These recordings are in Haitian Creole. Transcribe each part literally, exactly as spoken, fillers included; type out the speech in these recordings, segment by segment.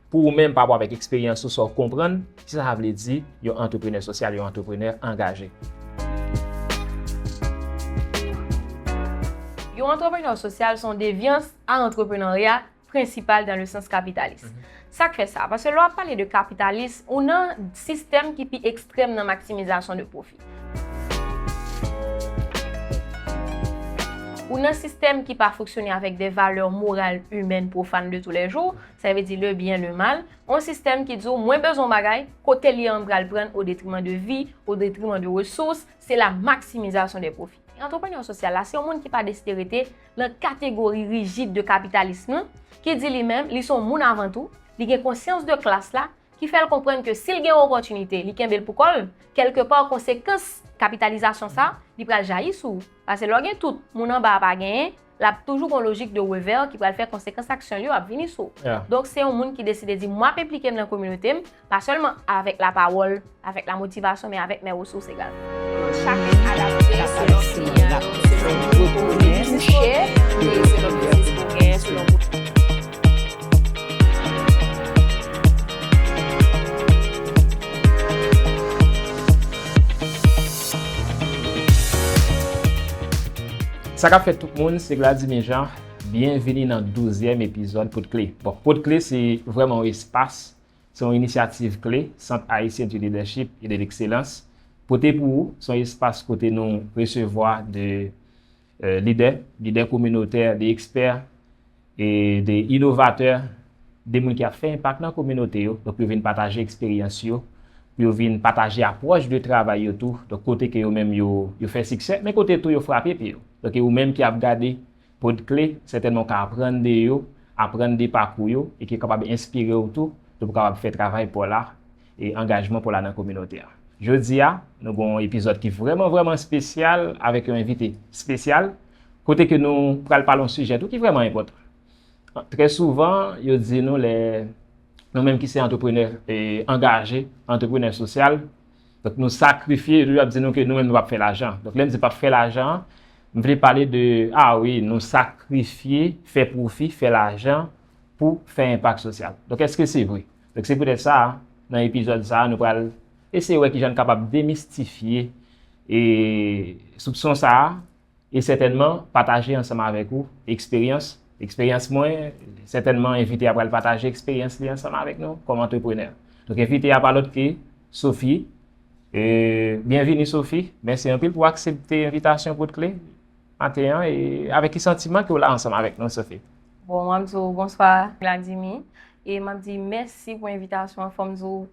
Pou ou menm, pa rapò avèk eksperyans ou, sa w konprann, kisa sa vle di yon antreprenè sosyal, yon antreprenè angaje? Yon antreprenè sosyal se yon devyans a antreprenarya prensipal dans le sens kapitalis. Sa k fè sa? Paske lè w ap pale de kapitalis, ou nan sistèm ki pi ekstrèm nan maksimizasyon de pwofi. Ou nan sistèm ki pa fonksyone avèk de valè moral, imèn, pwofàn de toulèjou, sa vle di le byen, le mal, yon sistèm ki di w mwen bezwen yon bagay, kote l ye an m pral pran l o detriman de vi, o detriman de resous, se la maksimizasyon de pwofi. Antreprenè sosyal la, se yon moun ki pa deside rete nan kategori rijid de kapitalism lan, ki di li menm, li se yon moun avan tou, li gen konsyans de klas la, ki fè l konprann ke si l gen yon opòtinite, li kenbe l pou kò l, kèlkepa konsekans kapitalizasyon sa, li pral jayi sou ou. Paske lè w gen tout, moun anba a pa genyen, l ap toujou gen yon lojik de revè ki pral fè konsekans aksyon l yo ap vini sou ou. Donk, se yon moun ki deside di, mwen ap enplike m nan kominote m, pa sèlman avèk lapawòl, avèk lamotivasyon, men avèk mes ressources également. Chak moun adapte selon kliyan, selon moun touche, e selon biznis pou genyen, selon moun. Sa k ap fèt tout moun, se Gladimy Jean. Byenvini nan douzyèm epizòd Pot Kle. Bon, Pot Kle se vrèman yon espas, se yon inisyativ kle, Sant Ayisyen du Leadership et de l'Excellence pote pou ou. Se yon espas kote nou resevwa de lidè, lidè kominotè, de ekspè, e de inovatè, de moun ki ap fè enpak nan kominote yo. Donk, pou yo vin pataje eksperyans yo, pou yo vin pataje apwòch de travay yo tou. Donk, kote ke yo menm yo, yo fè siksè, men kote tou yo frape pye yo. Donk, e ou menm ki ap gade Pod Kle, sètènman ou ka aprann de yo, aprann de pakou yo, e ki kapab enspire w tou, pou w kapab fè travay pa w la, e angajman pa w la nan kominote a. Jodi a, nou gen yon epizòd ki vrèman, vrèman espesyal, avèk yon envite espesyal, kote ke nou pral pale yon sijè tou ki vrèman enpòtan. Trè souvan, yo di nou lè nou menm ki se antreprenè, e, angaje, antreprenè sosyal, donk nou sakrifye, yo toujou ap di nou ke nou menm nou p ap fè lajan. Donk lè m di p ap fè lajan, m vle pale de, a wi, nou sakrifye, fè pwofi, fè lajan pou fè enpak sosyal. Donk èske se vre? Donk se poutèt sa, nan epizòd sa, nou pral eseye wè kijan n kapab demistifye e soupson sa a, e sètènman pataje ansanm avèk ou eksperyans, eksperyans mwen, sètènman envite a pral pataje eksperyans li ansanm avèk nou kòm antreprenè. Donk envite a pa lòt ke Sophie. E, byenvini Sophie, mèsi anpil pou aksepte envitasyon Pod Kle maten an, e avèk ki santiman ke w la ansanm avèk nou Sophie? Bon, m ap di w bonswa Gladimy, e m ap di mèsi pou envitasyon an, fò m di w,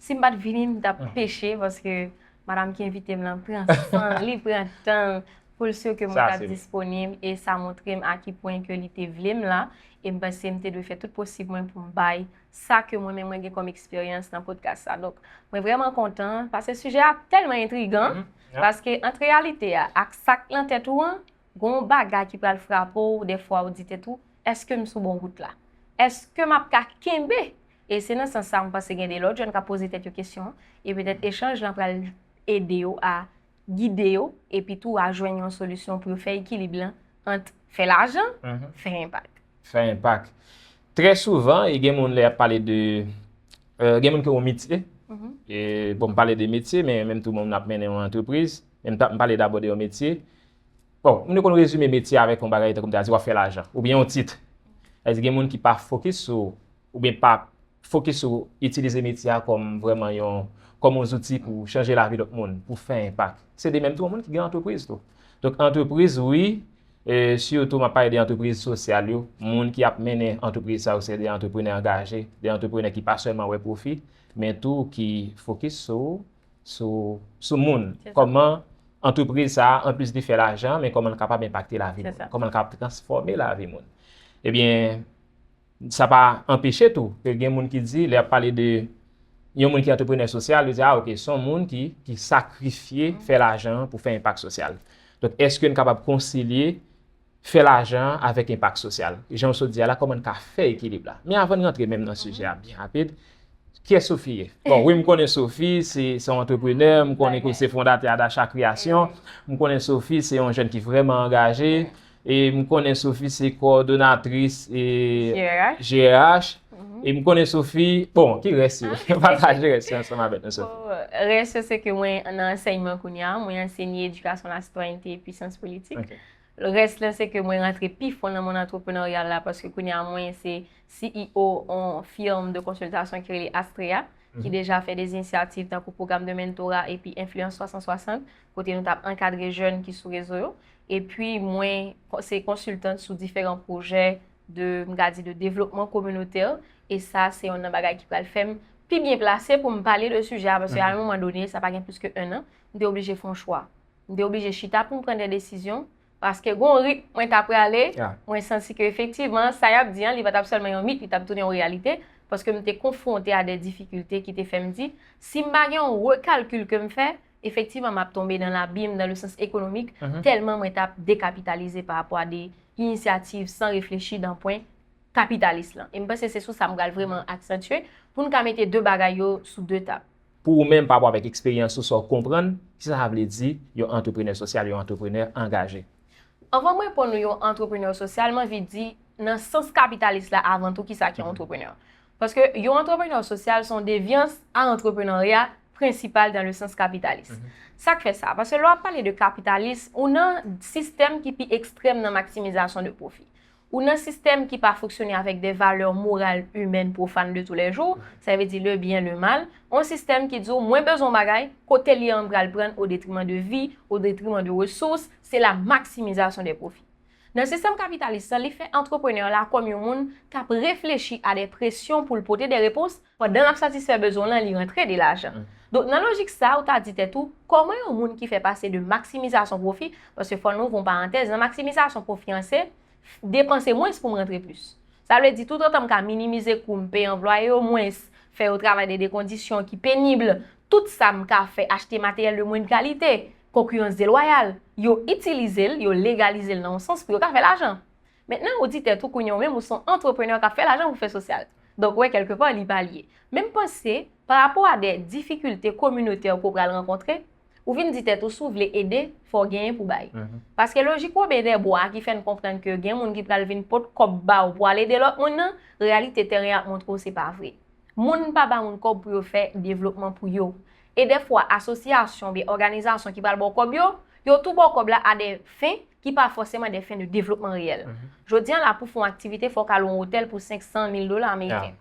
si m pa t vini, m t ap peche, paske madanm ki envite m lan pran san li, pran tan l, pou l si ke mwen t ap disponib, e sa montre m a ki pwen ke li te vle m la, e m panse m te dwe fè tout posib mwen pou m bay sa ke mwen menm mwen gen kòm eksperyans nan podcast sa. Donk, mwen vrèman kontan, paske sijè a tèlman entrigan, paske ant reyalite a ak sa k lan tèt ou an, gen yon bagay ki pral frape w, dèfwa ou di tèt ou, èske m sou bon wout la? Èske m ap ka kenbe? E se nan sans sa, m panse gen de lòt jèn k ap poze tèt yo kesyon, e petèt echanj lan pral ede yo a gide yo, epi tou a jwenn yon solisyon pou yo fè ekilib lan ant fè lajan, fè enpak. Fè enpak. Trè souvan, e gen moun lè y ap pale de, e, gen moun ki yon metye. E, bon, m pale de metye, men menm tou moun ap mennen yon antrepriz. Men m ta, m pale dabò de yon metye. Bon, moun yo konn rezime metye avèk yon bagay tankou m ta di w ap fè lajan, oubyen yon tit. Sètadi gen moun ki pa fokis sou, oubyen pa fokis sou itilize metye a kòm vrèman yon, kòm yon zouti pou chanje lavi lòt moun, pou fè enpak. Se de menm tou yon moun ki gen antrepriz tou. Donk antrepriz, wi, e sitou m ap pale de antrepriz sosyal yo, moun ki ap mennen antrepriz sa yo se de antreprenè angaje, de antreprenè ki pa sèlman wè pwofi, men tou ki fokis sou, sou, sou moun. Kòman antrepriz sa a, anplis de fè lajan, men kòman l kapab enpakte lavi moun, kòman l kapab transfòme lavi moun. Ebyen, sa pa anpeche tou ke gen moun ki di, lè y ap pale de yon moun ki antreprenè sosyal, yo di, a, oke, se yon moun ki, ki sakrifye fè lajan pou fè enpak sosyal. Donk, èske n kapab konsilye fè lajan avèk enpak sosyal? Jan w sot di a la, kòman n ka fè ekilib la? Men avan n rantre menm nan sijè a byen rapid, kiyès Sophie ye? Bon, wi, m konnen Sophie, se, se yon antreprenè, m konnen ke w se fondatè a Dacha Kreyasyon, m konnen Sophie se yon jèn ki vrèman angaje, E m konnen Sophie se kowòdonatris e G R H. G R H. E m konnen Sophie, bon, ki rès yo? Pataje rès yo ansanm avèk nou, Sophie. Bon, rès yo se ke mwen nan ansèyman kounye a, mwen ansenye edikasyon lasitwayènte epi syans politik. Rès la se ke mwen rantre pi fon nan mond antreprenaryal la paske kounye a mwen se C E O yon firm de konsiltasyon ki rele Astrea, ki deja fè de inisyativ tankou pwogram de mentora epi Influence twa san swasant, kote nou t ap ankadre jèn ki sou rezo yo. Epi mwen se konsiltant sou diferan pwojè de, m ka di, de devlopman kominotè. E sa se youn nan bagay ki pral fè m pi byen plase pou m pale de sijè a, paske a yon moman done, sa pa gen plis ke en an, m te oblije fè yon chwa. M te oblije chita pou m pran de desizyon, paske gon ritm mwen t ap prale, mwen santi ke efektivman, sa y ap di an, li pa t ap sèlman yon mit, li t ap tounen yon reyalite, paske m te konfwonte a de difikilte ki te fè m di, si m pa gen yon rekalkil ke m fè, efektivman, m ap tonbe nan labim, dans le sens économique, tèlman mwen t ap dekapitalize pa rapò a de inisyativ san reflechi dan pwen kapitalis lan. E m panse se sou sa m pral vrèman aksantye pou n ka mete de bagay yo sou de tab. Pou ou menm, pa rapò avèk eksperyans ou, sa w konprann, kisa sa vle di yon antreprenè sosyal, yon antreprenè angaje? Anvan m reponn ou yon antreprenè sosyal, m anvi di nan sans kapitalis la avan tou kisa ki yon antreprenè. Paske yon antreprenè sosyal se yon devyans a antreprenarya prensipal dans le sens kapitalis. Sa k fè sa? Paske lè w ap pale de kapitalis, ou nan sistèm ki pi ekstrèm nan maksimizasyon de pwofi. Ou nan sistèm ki pa fonksyone avèk de valè moral imèn pwofàn de tou lè jou, sa vle di le bien, le mal, yon sistèm ki di w mwen bezwen yon bagay, kote l ye an m pral pran l o detriman de vi, o detriman de resous, se la maksimisation des profits. Nan sistèm kapitalis lan, li fè antreprenè la kòm yon moun k ap reflechi a de presyon pou l pote de repons, pandan l ap satisfè bezwen w lan, li rantre de lajan. Donk, nan lojik sa, ou ta di tèt ou, kòman yon moun ki fè pase de maksimizasyon pwofi, paske fò n ouvri yon parantèz, nan maksimizasyon pwofi an se depanse mwens pou m rantre plis. Sa vle di, toutotan m ka minimize kou m, peye anplwaye yo mwens, fè yo travay de, de kondisyon ki penib, tout sa m ka fè, achte materyèl de mwen kalite, konkirans delwayal, yo itilize l, yo legalize l nan yon sans pou yo ka fè lajan. Mentnan, ou di tèt ou kounye a ou menm ou se yon antreprenè k ap fè lajan pou fè sosyal. Donk, ou wè, kèlkepa, li pa lye. Men m panse, pa rapò a de difikilte kominotè ke w pral rankontre, ou vin di tèt ou si w vle ede, fò w genyen pou bay. Paske lojik Woben Dèbwa ki fè n konprann ke gen moun ki pral vin pot kòb ba w pou al ede lòt moun nan, reyalite teren an ap montre w se pa vre. Moun pa ba moun kòb pou yo fè devlopman pou yo. E dèfwa, asosyasyon oubyen òganizasyon ki pral ba w kòb yo, yo tou ba w kòb la a de fen ki pa fòseman de fen de devlopman reyèl. Jodi a la, pou fè yon aktivite, fò w ka lwe yon otèl pou senk san mil dola ameriken.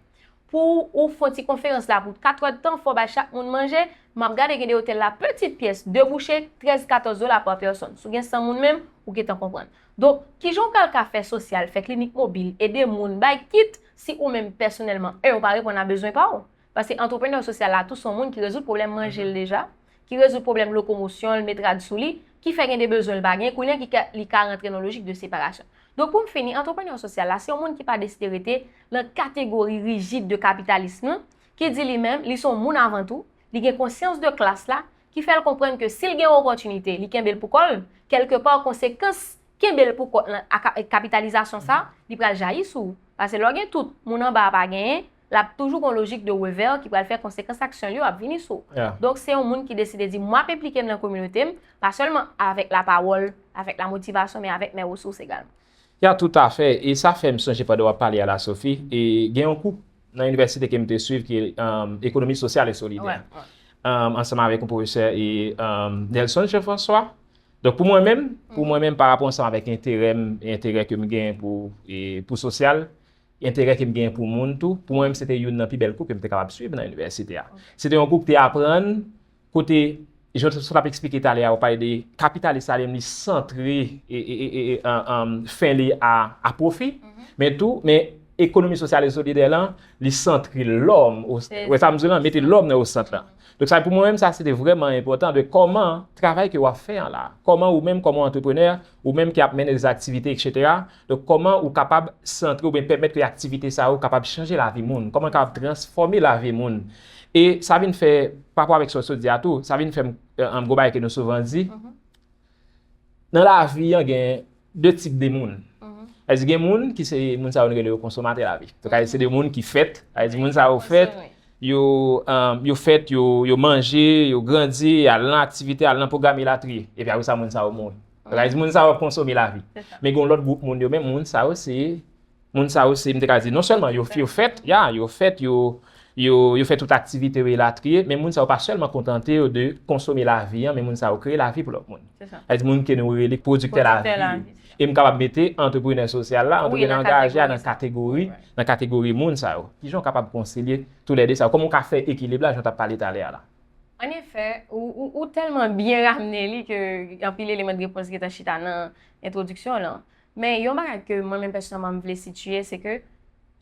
Pou ou fè yon ti konferans la pou katrè d tan, fò w bay chak moun manje. M ap gade gen de otèl la, pitit pyès, de bouche, trèz, katòz dola pa pèsòn. Si w gen san moun menm, ou gentan konprann. Donk, kijan w pral ka fè sosyal, fè klinik mobil, ede moun, bay kit, si ou menm pèsonèlman, e, ou pa reponn a bezwen pa w? Paske antreprenè sosyal la tou se yon moun ki rezoud pwoblèm manje l deja, ki rezoud pwoblèm lokomosyon l, met rad sou li, ki fè gen de bezwen l pa gen, kounye a ki ka, li ka rantre nan lojik de separasyon. Donk, pou m fini, antreprenè sosyal la, se yon moun ki pa deside rete nan kategori rijid de kapitalism lan, ki di li menm, li se yon moun avan tou, li gen konsyans de klas la, ki fè l konprann ke si l gen yon opòtinite, li kenbe l pou kò l, kèlkepa, konsekans kenbe l pou kò l nan a ka-, kapitalizasyon sa, li pral jayi sou ou. Paske lè w gen tout, moun anba a pa genyen, l ap toujou gen yon lojik de revè ki pral fè konsekans aksyon l yo ap vini sou ou. Donk, se yon moun ki deside di, "Mwen ap enplike m nan kominote m, pa sèlman avèk lapawòl, avèk lamotivasyon, men avèk mes ressources egalman." Ya, toutafè. E sa fè m sonje pandan w ap pale a la, Sophie, e gen yon koup nan inivèsite ke m te swiv ki, um, Ekonomi Sosyal e Solidè. Um, ansanm avèk yon pwofesè e, um, Nelson Jean-François. Donk, pou mwen menm, pou mwen menm, pa rapò ansanm avèk enterè m, enterè ke m gen pou, e, pou sosyal, enterè ke m gen pou moun tou, pou mwen menm, se te youn nan pi bèl kou ke m te kapab swiv nan inivèsite a. Se te yon kou ki te aprann kote, jan sa w t ap eksplike talè a, ou pale de kapitalis la, li santre e, e, e, e, e, an, an, fen li a, a pwofi, men tou, men ekonomi sosyal e solidè lan, li santre lòm, o, wè sa m di lan, mete lòm nan o sant lan. Donk, sa pou mwen menm, sa se te vrèman enpòtan de kòman travay ke w ap fè an la, kòman ou menm, kòman antreprenè, ou menm ki ap mennen de aktivite, etsetera. Donk, kòman ou kapab santre oubyen pèmèt ke aktivite sa yo kapab chanje lavi moun, kòman kapab transfòme lavi moun. E sa vin fè, pa rapò avèk sa w sot di a tou, sa vin fè m, e, yon gwo bagay ke nou souvan di, nan lavi an, gen de tip de moun. Sa vle di, gen moun ki se moun sa yo nou rele yo konsomatè lavi. Donk, se de moun ki fèt, sa vle di, moun sa yo fèt, yo, e, yo fèt, yo, yo manje, yo grandi, y al nan aktivite, al nan pwogram, elatriye. Epi apre sa, moun sa yo mouri. Sa vle di moun sa yo ap konsome lavi. Men gen yon lòt gwoup moun yo menm, moun sa yo se, moun sa yo se, m te ka di, non sèlman yo, yo fèt, ya, yo fèt, yo, yo, yo fè tout aktivite yo elatriye, men moun sa yo pa sèlman kontante yo de konsome lavi an, men moun sa yo kreye lavi pou lòt moun. Sa vle di moun ke nou rele pwodiktè lavi. E m kapab mete antreprenè sosyal la, antreprenè angaje a nan kategori, nan kategori moun sa yo. Kijan w kapab konsilye toulède sa yo? Kòman w ka fè ekilib la, jan w t ap pale talè a la? An efè, ou, ou, ou tèlman byen ramne li ke anpil eleman de repons gentan chita nan entwodiksyon w lan. Men yon bagay ke mwen menm pèsonèlman m vle sitiye, se ke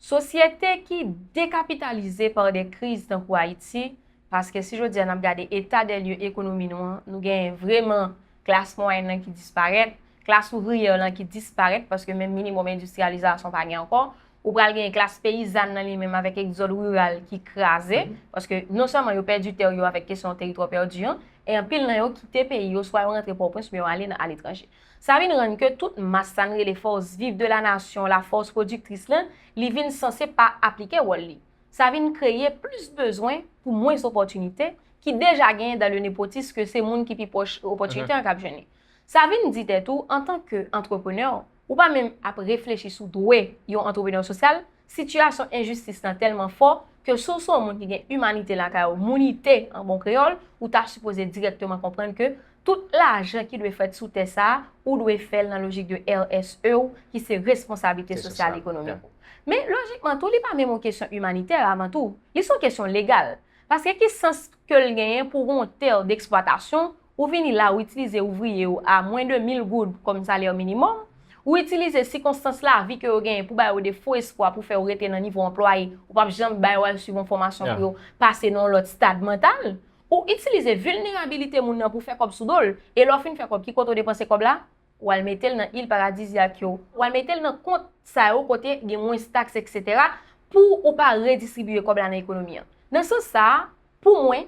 sosyete ki dekapitalize pa de kriz tankou Ayiti, paske si jodi a n ap gade eta de lye ekonomi nou an, nou genyen vrèman klas mwayèn nan ki disparèt, klas ouvriyè lan ki disparèt, paske menm minimòm endistriyalizasyon pa gen ankò, ou pral genyen klas peyizàn nan li menm avèk egzòd riral ki kraze, paske non sèlman yo pèdi tè yo avèk kesyon teritwa pèdi an, e anpil nan yo kite peyi yo, swa yo rantre Pòtoprens oubyen yo ale aletranje. Sa vin rann ke tout mas sa n rele force vive de la nation, la force productrice lan, li vin sanse pa aplike wòl li. Sa vin kreye plis bezwen pou mwens opòtinite ki deja genyen dan le nepotis ke se moun ki pi pwòch opòtinite an k ap jwenn li. Sa vin di tèt ou, antanke antreprenè, ou pa menm ap reflechi sou dwe yon antreprenè sosyal, sitiyasyon enjistis lan tèlman fò ke si w se yon moun ki gen imanite lakay ou, mounite an bon kreyòl, ou ta sipoze dirèkteman konprann ke tout lajan ki dwe fèt sou tè sa a, ou dwe fè l nan lojik de R S E w, ki se responsablite sosyal ekonomik ou. Men, lojikman tou, li pa menm yon kesyon imanitè avan tou. Li se yon kesyon legal. Paske ki sans ke l genyen pou w gen yon tè deksplwatasyon, ou vini la, ou itilize ouvriye w a mwen de mil goud kòm salè minimòm, ou itilize sikonstans lavi ke yo genyen pou ba yo de fo espwa pou fè yo rete nan nivo anplwaye, ou p ap janm ba yo al swiv yon fòmasyon pou yo pase nan yon lòt stad mantal, ou itilize vilnerabilite moun nan pou fè kòb sou do l, e lè w fin fè kòb, ki kote w depanse kòb la? W al mete l nan il paradizyak yo. W al mete l nan kont sa yo kote gen mwens taks, etsetera, pou ou pa redistribiye kòb la nan ekonomi an. Nan sans sa a, pou mwen,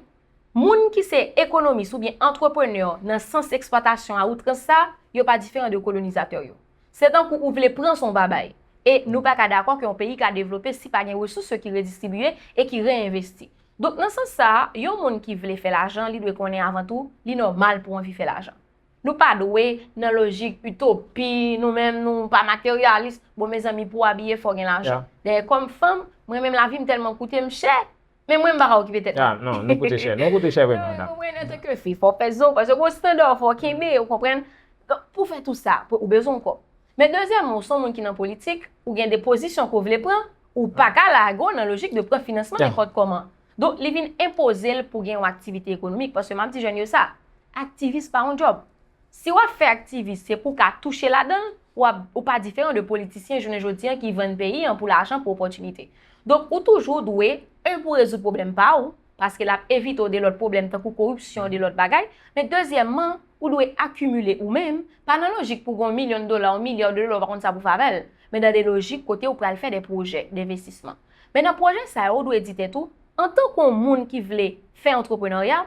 moun ki se ekonomis oubyen antreprenè nan sans eksplwatasyon a outrans sa, yo pa diferan de kolonizatè yo. Se tankou ou vle pran san w pa bay. E nou pa ka dakò ke yon peyi ka devlope si pa gen resous yo ki redistribiye e ki reyenvesti. Donk, nan sans sa a, yon moun ki vle fè lajan, li dwe konnen avan tou, li nòmal pou w anvi fè lajan. Nou pa dwe nan lojik itopi, nou menm nou pa materyalis. Bon, mezanmi, pou w abiye, fò w gen lajan. Dayè, kòm fanm, mwen menm lavi m tèlman koute m chè, men mwen m pa ka okipe tèt mwen. Ah, non, nou koute chè. Nou koute chè vrèman. Mwen, antanke fi, fò w fè zo, paske gen yon estanda fò w kenbe, ou konprann? Donk, pou w fè tout sa, ou bezwen yon kòb. Men dezyèmman, ou se yon moun ki nan politik, ou gen de pozisyon ke w vle pran, ou pa ka lage w nan lojik de pran finansman nenpòt kòman. Donk, li vin enpoze l pou gen yon aktivite ekonomik, paske m ap di jèn yo sa, aktivis pa yon djòb. Si w ap fè aktivis, se pou w ka touche ladan l, w ap, ou pa diferan de politisyen jounen jodi an ki vann peyi an pou lajan, pou opòtinite. Donk, ou toujou dwe, en, pou rezoud pwoblèm pa ou, paske l ap evite w de lòt pwoblèm tankou koripsyon, de lòt bagay, men dezyèmman, ou dwe akimile ou menm, pa nan lojik pou w gen yon milyon dola, yon milya de dola, ou pa konn sa pou w fè avè l, men nan de lojik kote ou pral fè de pwojè, de envestisman. Men nan pwojè sa yo, ou dwe di tèt ou, antanke yon moun ki vle fè antreprenarya,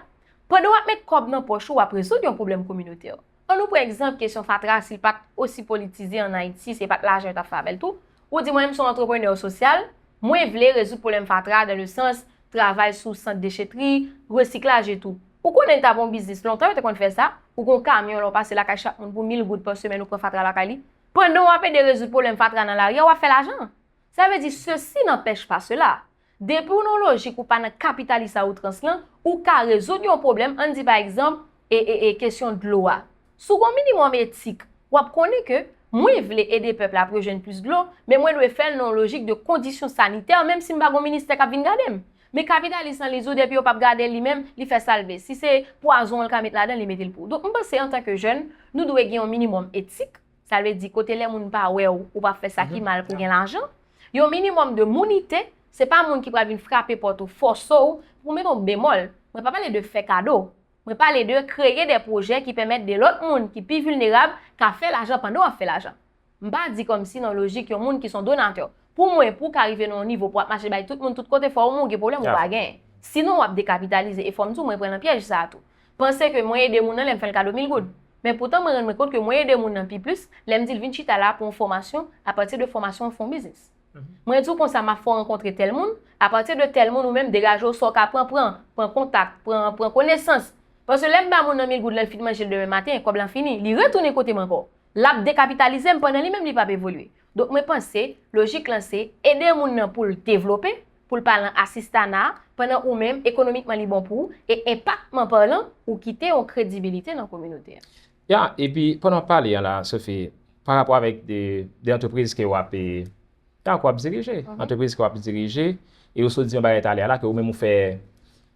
pandan w ap met kòb nan pòch ou, w ap rezoud yon pwoblèm kominotè. Ann nou pran egzanp kesyon fatra, si l pa t osi politize ann Ayiti, se pa t lajan yo t ap fè avè l tou. Ou di, mwen, m se yon antreprenè sosyal, mwen vle rezoud pwoblèm fatra, dans le sens, travay sou sant dechetri, resiklaj e tou. Ou konnen l t ap yon biznis lontan, yo te konn fè sa. Ou gen yon kamyon, lè w pase lakay chak moun pou mil goud pa semèn, ou pran fatra lakay li. Pandan w ap ede rezoud pwoblèm fatra nan lari a, w ap fè lajan. Sa vle di, ceci n'empêche pas cela. Depi w nan lojik ou pa nan kapitalis a outrans lan, ou ka rezoud yon pwoblèm, ann di pa egzanp, e, e, e kesyon dlo a. Si w gen yon minimòm etik, w ap konnen ke mwen vle ede pèp la pou yo jwenn plis dlo, men mwen dwe fè l nan yon lojik de kondisyon sanitè, menm si m pa gen yon ministè k ap vin gade m. Men kapitalis lan, li di w depi yo p ap gade l li menm, li fè sa l vle. Si se pwazon l ka met ladan, li mete l pou ou. Donk, m panse antanke jèn, nou dwe gen yon minimòm etik. Sa vle di, kote lè moun pa wè w, ou pa fè sa ki mal pou gen lajan. Yon minimòm de mounite, se pa moun ki pral vin frape pòt ou, fòse w, pou mete yon bemòl. Mwen pa pale de fè kado. Mwen pale de kreye de pwojè ki pèmèt de lòt moun ki pi vilnerab ka fè lajan pandan w ap fè lajan. M pa di kòmsi nan lojik yon moun ki se yon donatè. Pou mwen, pou w ka rive nan yon nivo pou w ap mache bay tout moun tout kote, fò ou menm ou gen pwoblèm ou pa genyen. Sinon, w ap dekapitalize. E fò m di w, mwen pran nan pyèj sa a tou. Panse ke mwen ede moun nan lè m fè l kado mil goud. Men poutan, mwen rann mwen kont ke mwen ede moun nan pi plis lè m di l vin chita la pou yon fòmasyon, apati de fòmasyon, w fè yon biznis. Mwen di w konsa, m ap fè w rankontre tèl moun, apati de tèl moun, ou menm, degaje w, sa w ka pran, pran, pran kontak, pran, pran konesans. Paske lè m ba moun nan mil goud, lè l fin manje l demen maten, kòb lan fini, li retounen kote m ankò. L ap dekapitalize m pandan li menm li p ap evolye. Donk mwen panse, lojik lan se ede moun nan pou l devlope, pou l pa nan asistana, pandan ou menm, ekonomikman li bon pou ou, e enpakman palan, ou kite yon kredibilite nan kominote a. Ya, epi pandan w ap pale an la, Sophie, pa rapò avèk de, de antrepriz ke w ap, e, tak w ap dirije, antrepriz ke w ap dirije, e ou sot di yon bagay talè a la, ke ou menm ou fè,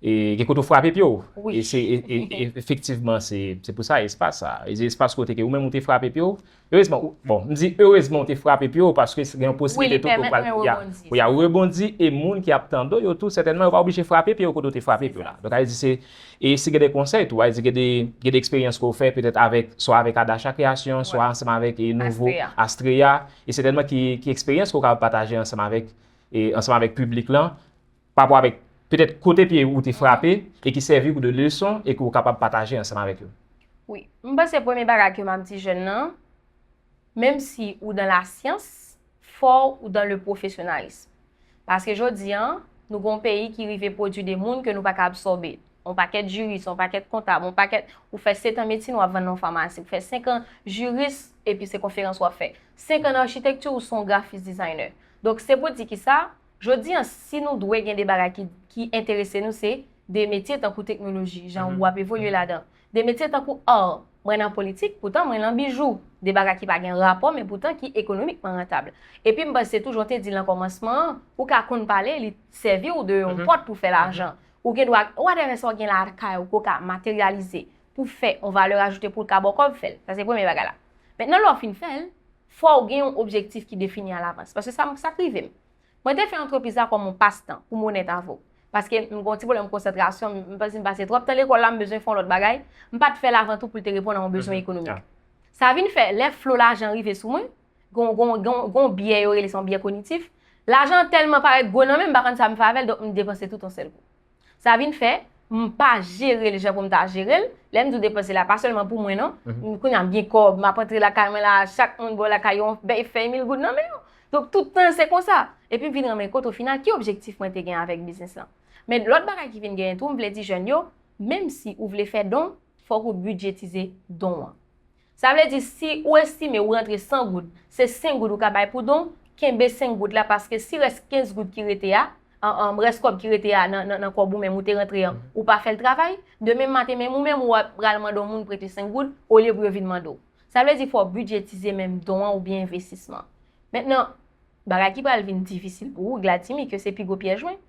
e gen kote w frape pye w. Wi. E se e, e, e, efektivman, se se pou sa espas sa. E se espas kote ke ou menm ou te frape pye w. Erezman, ou, bon, m di erezman ou te frape pye w paske gen yon posibilite tou ke w pral, wi, li pèmèt mwen rebondi. Wi, a rebondi e moun ki ap tande w yo tou, sètènman, yo pa oblije frape pye w kote w te frape pye w la. Donk, a di se, e si gen de konsèy tou, a di gen de, gen de eksperyans ke w fè petèt avèk, swa avèk Adacha Kreyasyon, swa ansanm avèk e nouvo Astrea. Astrea. E sètènman ki, ki eksperyans ke w kapab pataje ansanm avèk, e ansanm avèk piblik lan, pa rapò avèk petèt kote pye ou te frape e ki sèvi w de leson e ke w kapab pataje ansanm avèk yo. Wi, m panse premye bagay ke m ap di jèn nan, menm si ou dan lasyans, fò ou dan le pwofesyonalis. Paske jodi an, nou gon peyi ki rive pwodui de moun ke nou pa ka absòbe. Yon pakèt jiris, yon pakèt kontab, yon pakèt, ou fè sèt an medsin, w ap vann nan yon famasi. Ou fè senk an jiris, epi se konferans w ap fè. Senk an nan achitekti, ou se yon grafis dizayner. Donk, se pou di ki sa, jodi an, si nou dwe gen de bagay ki, ki enterese nou, se de metye tankou teknoloji, jan ou ap evolye ladan. De metye tankou ar, mwen nan politik, poutan mwen nan bijou. De bagay ki pa gen rapò, men poutan ki ekonomikman rantab. Epi m panse tou, jan w te di l nan kòmansman an, ou ka konn pale, li sèvi w de yon pòt pou fè lajan. Ou gen dwa, whatever sa w gen lakay ou ke w ka materyalize pou fè yon valè ajoute pou l ka ba w kòb, fè l. Sa se premye bagay la. Mentnan, lè w fin fè l, fò w gen yon objektif ki defini alavans. Paske sa, sa k rive m. Mwen te fè antrepriz la kòm yon pastan pou m onèt avè w. Paske m gen yon ti pwoblèm konsantrasyon, m, m panse m pase twòp tan lekòl la, m bezwen fè yon lòt bagay. M pa t fè l avan tou pou l te reponn a yon bezwen ekonomik. Sa vin fè, lè flo lajan rive sou mwen, gon, gon, gon, gon byè yo rele se yon byè kognitif. Lajan an tèlman parèt gwo nan men m, m pa konn sa m fè avè l, donk m depanse tout yon sèl kou. Sa vin fè, m pa jere l jan pou m ta jere l. Lè m di w depanse la, pa sèlman pou mwen non. M kounye a m gen kòb, m ap antre lakay mwen la, chak moun bò lakay yo, yon bèy fèy mil goud nan men yo. Donk, tout tan se konsa. Epi m vin renmen kote, o final, ki objektif mwen te gen avèk biznis lan? Men lòt bagay ki vin genyen tou, m vle di jèn yo, menm si ou vle fè don, fòk ou bidjetize don an. Sa vle di, si ou estime ou rantre san goud, se senk goud ou ka bay pou don, kenbe senk goud la, paske si rès kenz goud ki rete a, an, an, rès kòb ki rete a nan, nan, nan kòb ou menm ou te rantre an, ou pa fè l travay, demen maten menm ou menm ou ap pral mande yon moun prete senk goud, olye pou yo vin mande w. Sa vle di fò w bidjetize menm don an oubyen envestisman. Mentnan, bagay ki pral vin difisil pou ou, Gladimy, ke se pi gwo pyèj mwen,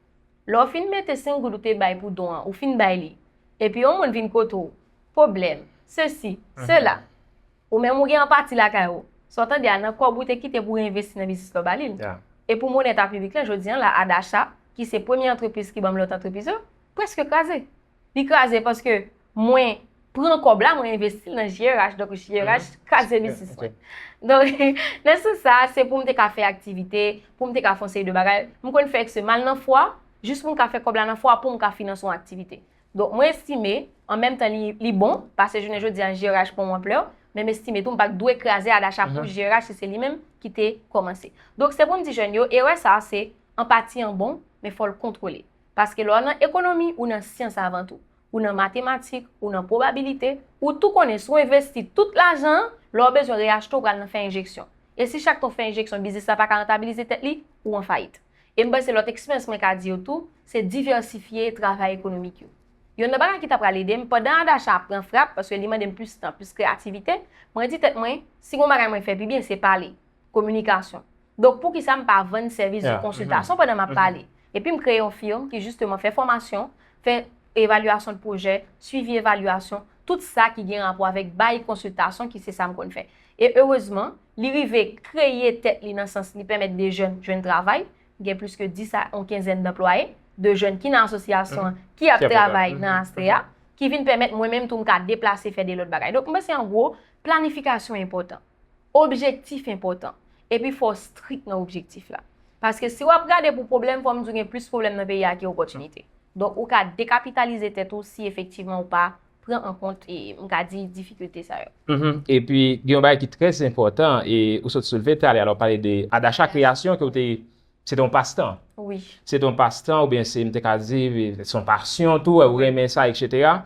lè w fin mete senk goud ou te bay pou don an, ou fin bay li, epi yon moun vin kote w, pwoblèm, sesi, sela, ou menm ou gen yon pati lakay ou, sa w tande a nan kòb ou te kite pou w reinvesti nan biznis la w ba li l. E pou m onèt a piblik lan, jodi an la, Adacha, ki se premye antrepriz ki ban m lòt antrepriz yo, prèske kraze. Li kraze paske mwen pran kòb la, mwen envesti l nan J R H, donk J R H kraze biznis mwen. Donk, nan sans sa, se pou m te ka fè aktivite, pou m te ka fè yon seri de bagay. M konn fè èske m al nan fwa, jis pou m ka fè kòb la nan fwa, pou m ka finanse yon aktivite. Donk, mwen estime, an menm tan, li, li bon, paske jounen jodi a, J R H pran yon anplè, men m estime tou, m pa t dwe kraze Adacha pou J R H, si se li menm ki te kòmanse. Donk, se pou m di jèn yo, erè sa a, se an pati an bon, men fò l kontwole. Paske lè w nan ekonomi, ou nan syans avan tou. Ou nan matematik, ou nan pwobabilite, ou tou konnen si w envesti tout lajan an, lè w bezwen reyachte, w pral nan fè enjeksyon. E si chak tan w fè enjeksyon, biznis la pa ka rantabilize tèt li, ou an fayit. E m panse lòt eksperyans mwen ka di yo tou, se divèsifye travay ekonomik yo. Youn nan bagay ki ta pral ede m, pandan Adacha ap pran frap, paske li mande m plis tan, plis kreyativite, mwen di tèt mwen, si gon bagay mwen fè pi byen, se pale, kominikasyon. Donk, poukisa m pa vann sèvis de konsiltasyon pandan m ap pale? Epi m kreye yon firm ki jisteman fè fòmasyon, fè evalyasyon de pwojè, swivi evalyasyon, tout sa ki gen rapò avèk bay konsiltasyon ki se sa m konn fè. E erezman, li rive kreye tèt li nan sans li pèmèt de jèn jwenn travay, gen plis ke dis a yon kenzèn danplwaye, de jèn ki nan asosyasyon an, ki ap travay nan Astrea, ki vin pèmèt mwen menm tou m ka deplase fè de lòt bagay. Donk, m panse an gwo, planifikasyon enpòtan. Objektif enpòtan. Epi fò w strik nan objektif la. Paske si w ap gade pou pwoblèm, fò m di w gen plis pwoblèm nan peyi a ke opòtinite. Donk, ou ka dekapitalize tèt ou si efektivman ou pa pran an kont, e, m ka di, difikilte sa yo. Epi, gen yon bagay ki trè enpòtan, e ou sot soulve talè, alò, pale de Adacha Kreyasyon ke w te, se te yon pastan. Wi. Se te yon pastan, oubyen se, m te ka di, se yon pasyon tou, ou renmen sa, etsetera.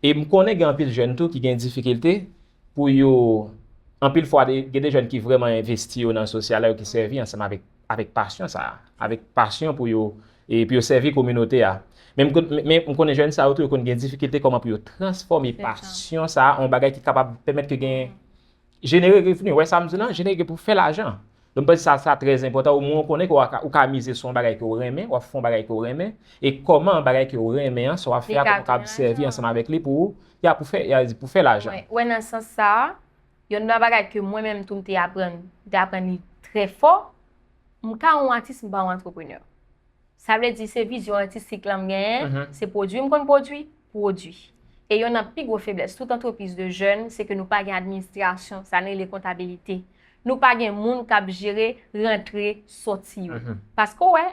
E m konnen gen anpil jèn tou ki gen difikilte pou yo, anpil fwa, de- gen de jèn ki vrèman envesti yo nan sosyal la, yo ki sèvi ansanm avèk, avèk pasyon sa a, avèk pasyon pou yo, e pou yo sèvi kominote a. Men m kon- men- men m konnen jèn sa yo tou, yo konn gen difikilte kòman pou yo transfòme pasyon sa a an bagay ki kapab pèmèt ke gen, jenere revni. Wè sa m di lan, jenere pou fè lajan. Donk, m panse sa, sa trè enpòtan. Omwen, ou konnen ke w ka, ou ka mize sou yon bagay ke w renmen, w ap fè yon bagay ke w renmen, e kòman bagay ke w renmen an, sa w ap fè a, kòman w kab sèvi ansanm avèk li pou, ya, pou fè, ya, pou fè lajan. Wè, wè, nan sans sa a, yonn nan bagay ke mwen menm tou m te aprann, m te aprann li trè fò, m ka yon atis, m pa yon antreprenè. Sa vle di se vizyon atistik lan m genyen, se pwodui m konn pwodui, pwodui. E yonn nan pi gwo feblès tout antrepriz de jèn, se ke nou pa gen administrasyon, sa n rele kontabilite. Nou pa gen moun k ap jere rantre, sòti yo. Paske w wè,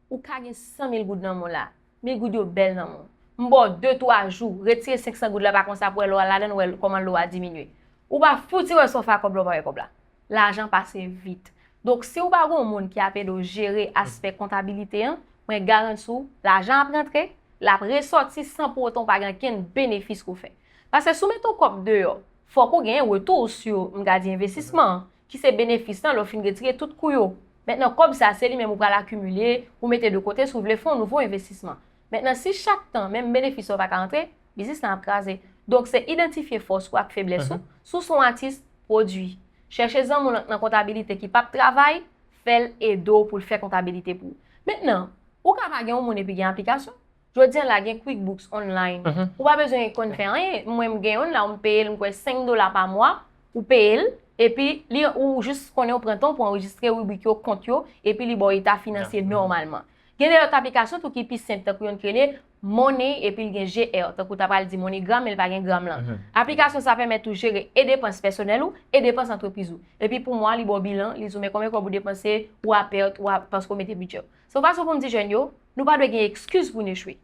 ou ka gen san mil goud nan men w la, mil goud yo bèl nan men w. M ba w de, twa jou, retire senk san goud la, pa konsa pou wè lò a ladan l, wè kòman lò a diminye. Ou pa fouti wè sa w fè ak kòb la, ou pa wè kòb la. Lajan pase vit. Donk, si w pa gen yon moun ki ap ede w jere aspè kontabilite an, mwen garanti w, lajan ap rantre, l ap resòti san pou otan w pa gen okenn benefis ke w fè. Paske si w mete yon kòb deyò, fòk ou gen retou sou, m ka di, envestisman an, ki se benefis lan lè w fin retire tout kou yo. Mentnan, kòb sa, se li menm ou pral akimile, ou mete de kote si w vle fè yon nouvo envestisman. Mentnan, si chak tan, menm benefis sa yo pa ka rantre, biznis lan ap kraze. Donk, se idantifye fòs ou ak feblès ou. Si w se yon atis, pwodui. Chèche zanmi w nan, nan kontabilite ki p ap travay, fè l ede w pou l fè kontabilite pou ou. Mentnan, ou ka pa gen yon moun epi gen aplikasyon. Jodi a la, gen QuickBooks online. Ou pa bezwen konn fè anyen. Mwen, m gen youn la, m peye l, m kwè, senk dola pa mwa, ou peye l, epi li, ou jis konnen ou pran tan w pou anrejistre ribrik yo, kont yo, epi li ba w eta finansye nòmalman. Gen de lòt aplikasyon tou ki pi senp, tankou yonn ki rele Money, epi l gen G R, tankou w ta pral di MoneyGram, men l pa gen gram lan. Aplikasyon sa a pèmèt ou jere e depans pèsonèl ou, e depans antrepriz ou. Epi pou mwa, li ba w bilan, li di w men konbyen kòb ou depanse, ou a pèt, ou a, paske w mete bidjè w. Se yon fason pou m di jèn yo, nou pa dwe gen ekskiz pou n echwe.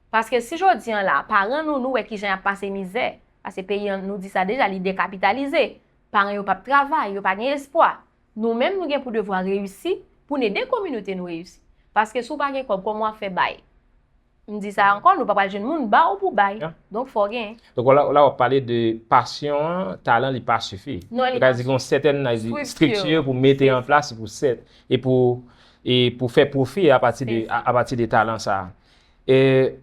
Paske si jodi a la, paran nou, nou wè kijan y ap pase mizè, paske peyi an, nou di sa deja, li dekapitalize, paran yo p ap travay, yo pa gen espwa. Nou menm, nou gen pou devwa reyisi, pou n ede kominote nou reyisi. Paske si w pa gen kòb, kòman w ap fè bay? M di sa ankò, nou pa pral jwenn moun ba w pou bay. Donk, fò w genyen. Donk, la, la w ap pale de pasyon an, talan li pa sifi. Non, li pa sifi. Yo ka di gen yon sètèn, estrikti pou mete an plas, pou sèt, e pou, e pou fè pwofi apati de, a, apati de talan sa a. E,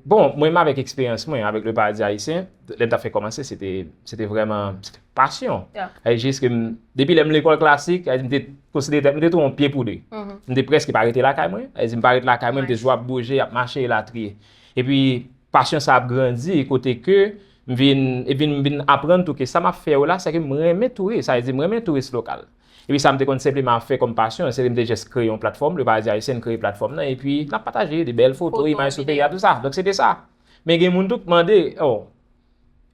bon, mwen menm avèk eksperyans mwen, avèk Le Paradis Haïtien, lè m t ap fè kòmanse, se te, se te vrèman, se te pasyon. E jis ke m, depi lè m lekòl klasik, m te konsidere tèt mwen, m te tou yon pye poudre. M te prèske pa rete lakay mwen. Sa vle di m pa ret lakay mwen, m te toujou ap bouje, ap mache, elatriye. Epi, pasyon sa ap grandi, kote ke m vin, epi m vin aprann tou ke sa m ap fè yo la, se ke m renmen touris, sa vle di m renmen touris lokal. Epi sa m te konn senpleman ap fè kòm pasyon, se ke m te jis kreye yon platfòm, Le Paradis Haïtien, kreye platfòm nan, epi n ap pataje de bèl foto, imaj sou peyi a, tou sa. Donk, se te sa. Men gen moun tou k mande, oh,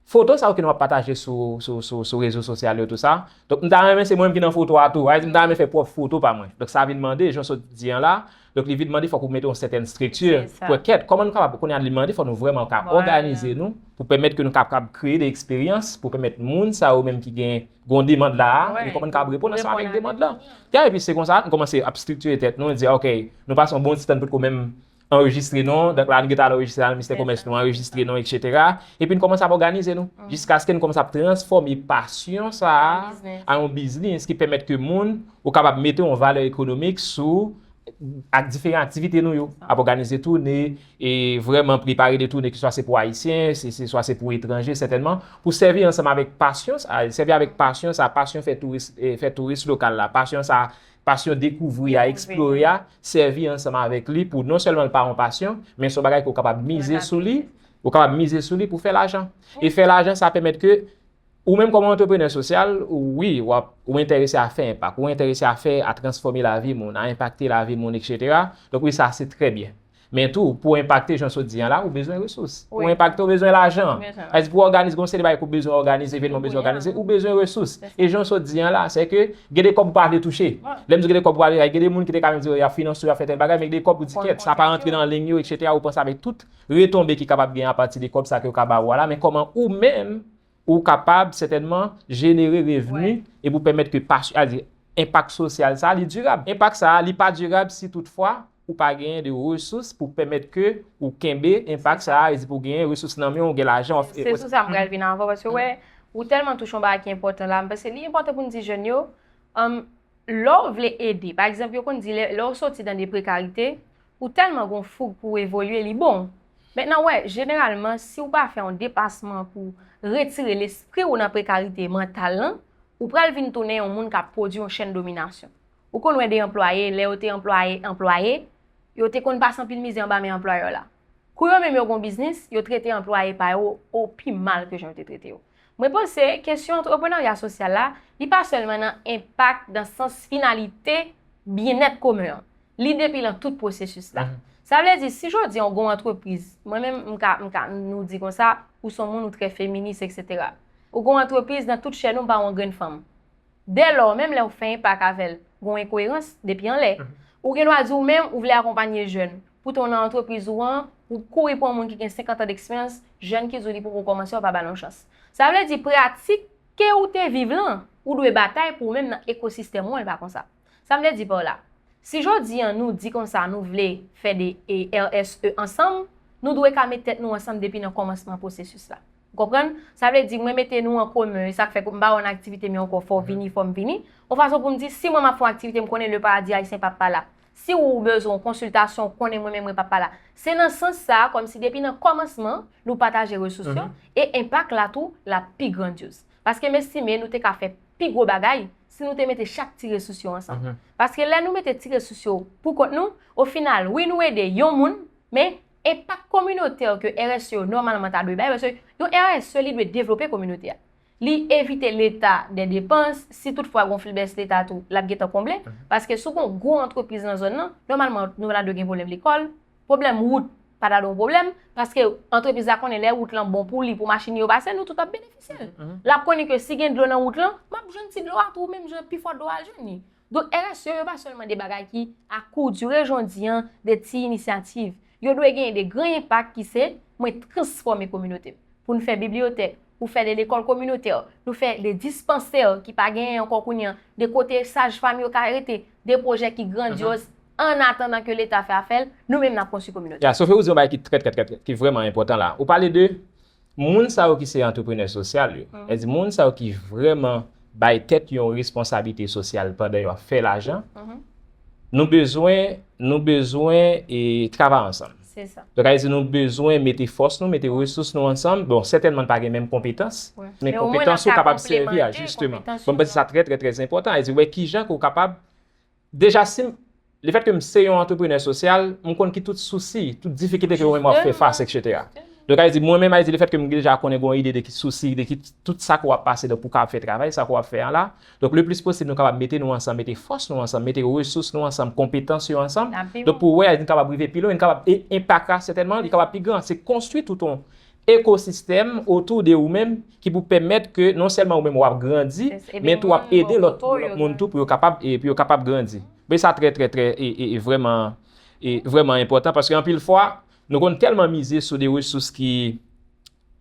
foto sa yo ke nou ap pataje sou, sou, sou, sou rezo sosyal yo, tou sa. Donk, m ta renmen se mwen menm ki nan foto a tou. Sa vle di, m ta renmen fè pwòp foto pa mwen. Donk, sa vin mande, jan w sot di an la. Donk, li vin mande fòk ou mete yon sètèn estrikti pou wè kèt, kòman nou kapab, kounye a li mande fòk nou vrèman ka òganize nou pou pèmèt ke nou kapab kreye de eksperyans, pou pèmèt moun sa yo menm ki gen, gen yon demann la a, men kòman nou kapab reponn ansanm avèk demann lan. Ya, epi se konsa, nou kòmanse ap estriktire tèt nou, di, ok, nou pase yon bon ti tan potko menm anrejistre non, donk la nou gentan al anrejistre nan ministè komès, nou anrejistre non, etsetera. Epi nou kòmanse ap òganize nou, jiskaske nou kòmanse ap transfòme pasyon sa a an yon biznis ki pèmèt ke moun, ou kapab mete yon valè ekonomik sou ak diferan aktivite nou yo, ap òganize toune, e vrèman prepare de toune, ke swa se pou Ayisyen, se, se, swa se pou etranje, sètènman, pou sèvi ansanm avèk pasyon sa, sèvi avèk pasyon sa, pasyon fè touris, e fè touris lokal la, pasyon sa, pasyon dekouvri a, eksplore a, sèvi ansanm avèk li pou non sèlman l pa yon pasyon, men se yon bagay ke w kapab mize sou li, ou kapab mize sou li pou fè lajan. E fè lajan, sa pèmèt ke ou menm kòm antreprenè sosyal, ou, wi, w ap, ou enterese a fè enpak, ou enterese a fè, a transfòme lavi moun, a enpakte lavi moun, etsetera. Donk, wi, sa se trè byen. Men tou, pou enpakte, jan w sot di an la, ou bezwen resous. Pou enpakte, ou bezwen lajan. Sa vle di, pou òganize, gen yon seri de bagay ke w bezwen òganize, evènman w bezwen òganize, ou bezwen resous. E jan w sot di an la, se ke gen de kòb ou pa vle touche. Lè m di gen de kòb ou pa vle, gen de moun ki te ka menm di, y ap finanse w, y ap fè tèl bagay, men gen de kòb ou di, kèt, sa pa rantre nan liy yo, etsetera. Ou panse avèk tout retonbe ki kapab gen apati de kòb sa ke yo ka ba ou a la, men kòman ou menm, ou kapab sètènman jenere revni e pou pèmèt ke pasyon, sa vle di, enpak sosyal sa, li dirab. Enpak sa, li pa dirab si toutfwa ou pa genyen de resous pou pèmèt ke ou kenbe enpak sa a, e di pou genyen resous nan men w, ou gen lajan, w ap Se sou sa m pral vin avan, paske wè, ou tèlman touche yon bagay ki enpòtan la, m panse li enpòtan pou n di jèn yo, um, lè w vle ede, pa egzanp, yo konn di lè, lè w soti nan de prekarite, ou tèlman gon foug pou w evolye, li bon. Mentnan, wè, jeneralman, si w pa fè yon depasman pou retire lespri w nan prekarite mantal lan, ou pral vin tounen yon moun k ap pwodui yon chèn dominasyon. Ou konn wè de anplwaye, lè yo te anplwaye, anplwaye, yo te konn pase anpil mizè anba men anplwayè la. Kou yo menm yo gon biznis, yo trete anplwaye pa yo o pi mal ke jan yo te trete yo. Mwen panse, kesyon antreprenarya sosyal la, li pa sèlman nan enpak nan sans finalite byennèt komen an. Li depi nan tout pwosesis la. Sa vle di, si jodi an w gon antrepriz, mwen menm, m ka, m ka, nou di konsa, ou se yon moun, ou trè feminis, etsetera. Ou gon antrepriz, nan tout chèn ou, m pa wè yon grenn fanm. Dèlò, menm lè w fè enpak avè l, gon enkoerans depi anlè. Ou gen dwa di ou menm, ou vle akonpanye jèn. Poutan w nan antrepriz ou an, ou kouri pran yon moun ki gen senkant an deksperyans, jèn ki di w li poko kòmanse, w pa ba l yon chans. Sa vle di pratik ke ou te viv lan, ou dwe batay pou ou menm nan ekosistèm ou an, li pa konsa. Sa m vle di pa w la? Si jodi an nou di konsa nou vle fè de e, R S E ansanm, nou dwe ka met tèt nou ansanm depi nan kòmansman pwosesis la. Ou konprann? Sa vle di mwen mete nou an komen, e sa k fè m pa wè nan aktivite m yo ankò, fò w vini, fò m vini. Yon fason pou m di, si mwen m ap fè yon aktivite, m konnen Le Paradis Haïtien p ap pa la. Si ou bezwen yon konsiltasyon, ou konnen mwen menm mwen p ap pa la. Se nan sans sa a, kòmsi depi nan kòmansman, nou pataje resous yo, e enpak la tou, l ap pi grandyoz. Paske m estime nou te ka fè pi gwo bagay si nou te mete chak ti resous yo ansanm. Paske lè nou mete ti resous yo pou kont nou, o final, wi, nou ede yon moun, men enpak kominotè ke R S E yo nòmalman ta dwe bay, paske yon R S E li dwe devlope kominote a. Li evite Leta de depans, si toutfwa gon fibès Leta tou, l ap gentan konble, paske si w gon gwo antrepriz nan zòn nan, nòmalman nou pa ta dwe gen pwoblèm lekòl, pwoblèm wout pa ta dwe yon pwoblèm, paske antrepriz la konnen lè wout lan bon pou li, pou machin yo pase, nou tout ap benefisye l. L ap konnen ke si gen dlo nan wout lan, m ap jwenn ti dlo a tou, menm jan pi fò dlo a al jwenn li. Donk, R S E yo pa sèlman de bagay ki a kou dire jodi an, de ti inisyativ. Yo dwe genyen de gran enpak ki se, mwen transfòme kominote m. Pou n fè bibliyotèk, pou fè de lekòl kominotè, nou fè de dispansè ki pa genyen ankò kounye an, de kote saj fam yo ka rete, de pwojè ki grandyoz, an atandan ke Leta fè afè l, nou menm n ap konstwi kominote. Ya, Sophie, ou di yon bagay ki trè, trè, trè, trè, ki vrèman enpòtan la. Ou pale de moun sa yo ki se antreprenè sosyal yo, e di moun sa yo ki vrèman bay tèt yo yon responsablite sosyal pandan yo ap fè lajan, nou bezwen, nou bezwen e travay ansanm. Se sa. Donk, sa vle di nou bezwen mete fòs nou, mete resous nou ansanm. Bon, sètènman, n pa gen menm konpetans, men konpetans ou kapab sèvi a, jisteman. Bon, m panse sa trè, trè, trè enpòtan. Sa vle di, wè kijan ke w kapab Deja, si m, lefètke m se yon antreprenè sosyal, m konn ki tout sousi, tout difikilte ke ou menm w ap fè fas, etsetera. Donk, sa vle di, mwen menm, sa vle di, lefètke m deja konnen gon ide de ki sousi, de ki tout sa ke w ap pase, donk, pou w kapab fè travay sa ke w ap fè an la. Donk, le plis posib, nou kapab mete nou ansanm, mete fòs nou ansanm, mete resous nou ansanm, konpetans yo ansanm. Donk, pou wè, sa vle di, n kapab rive pi lwen, n kapab, e enpak la, sètènman, li kapab pi gran. Se konstwi tout yon ekosistèm otou de ou menm ki pou pèmèt ke non sèlman ou menm w ap grandi, men tou w ap ede lòt, lòt moun tou pou yo kapab, e, pou yo kapab grandi. Men sa trè, trè, trè, e, e, e vrèman, e vrèman enpòtan, paske anpil fwa, nou konn tèlman mize sou de resous ki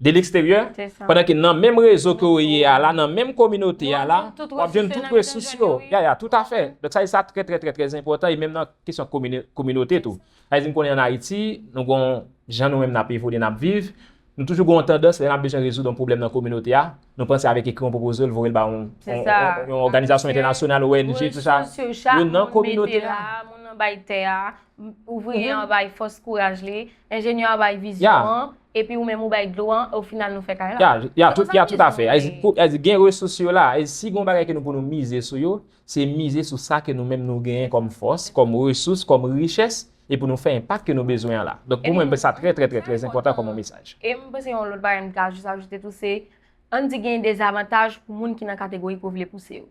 de leksteryè, pandan ke nan menm rezo ke w ye a la, nan menm kominote a la, w ap jwenn tout resous yo. Ya, ya, toutafè. Donk, sa, sa trè, trè, trè, trè enpòtan, e menm nan kesyon komini-, kominote tou. Sa vle di, m konnen ann Ayiti, nou gon jan nou menm n ap evolye, n ap viv, nou toujou gen yon tandans, lè n ap bezwen rezoud yon pwoblèm nan kominote a, nou panse avèk ekri yon pwopoze, l voye l ba yon, yon, yon, yon òganizasyon entènasyonal, O N G, tou sa. Yo nan kominote a. Moun nan bay tè a, ouvriye an bay fòs kouraj li, enjenyè a bay vizyon an, epi ou menm ou bay dlo an, o final nou fè kay la. Ya, ya, tout, ya, toutafè. Sa di, gen resous yo la. E si gen yon bagay ke nou pou nou mize sou yo, se mize sou sa ke nou menm nou genyen kòm fòs, kòm resous, kòm richès, e pou nou fè enpak ke nou bezwen an la. Donk, pou mwen, sa trè, trè, trè, trè enpòtan kòm yon mesaj. E m panse yon lòt bagay m ka jis ajoute tou, se, ann di gen dezavantaj pou moun ki nan kategori ke w vle pouse yo.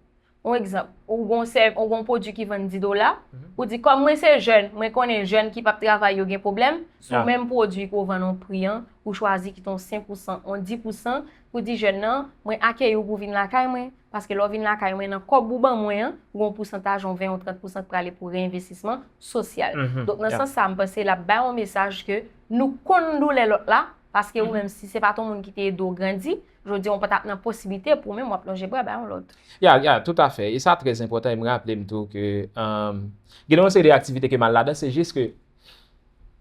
Yon egzanp, ou gon sèv-, ou gon pwodui ki vann dis dola, ou di, kòm mwen se jèn, mwen konnen jèn ki p ap travay yo gen pwoblèm, sou menm pwodui ke w vann yon pri an, ou chwazi kite yon senk pousan, yon dis pousan, pou di jèn nan, mwen akeyi w pou w vin lakay mwen, paske lè w vin lakay mwen, nan kòb ou ban mwen an, ou gon pousantaj, yon ven, yon trant pousan k prale pou reyenvestisman sosyal. Donk, nan sans sa, m panse l ap bay yon mesaj ke nou konn doulè lòt la, Paske ou menm, si se pa t yon moun ki te ede w grandi, jodi a ou pa t ap nan posiblite pou ou menm w ap lonje bra bay yon lòt. Ya, ya, toutafè. E sa trè enpòtan. E m raple m tou ke um, gen yon seri de aktivite ke m al ladan, se jis ke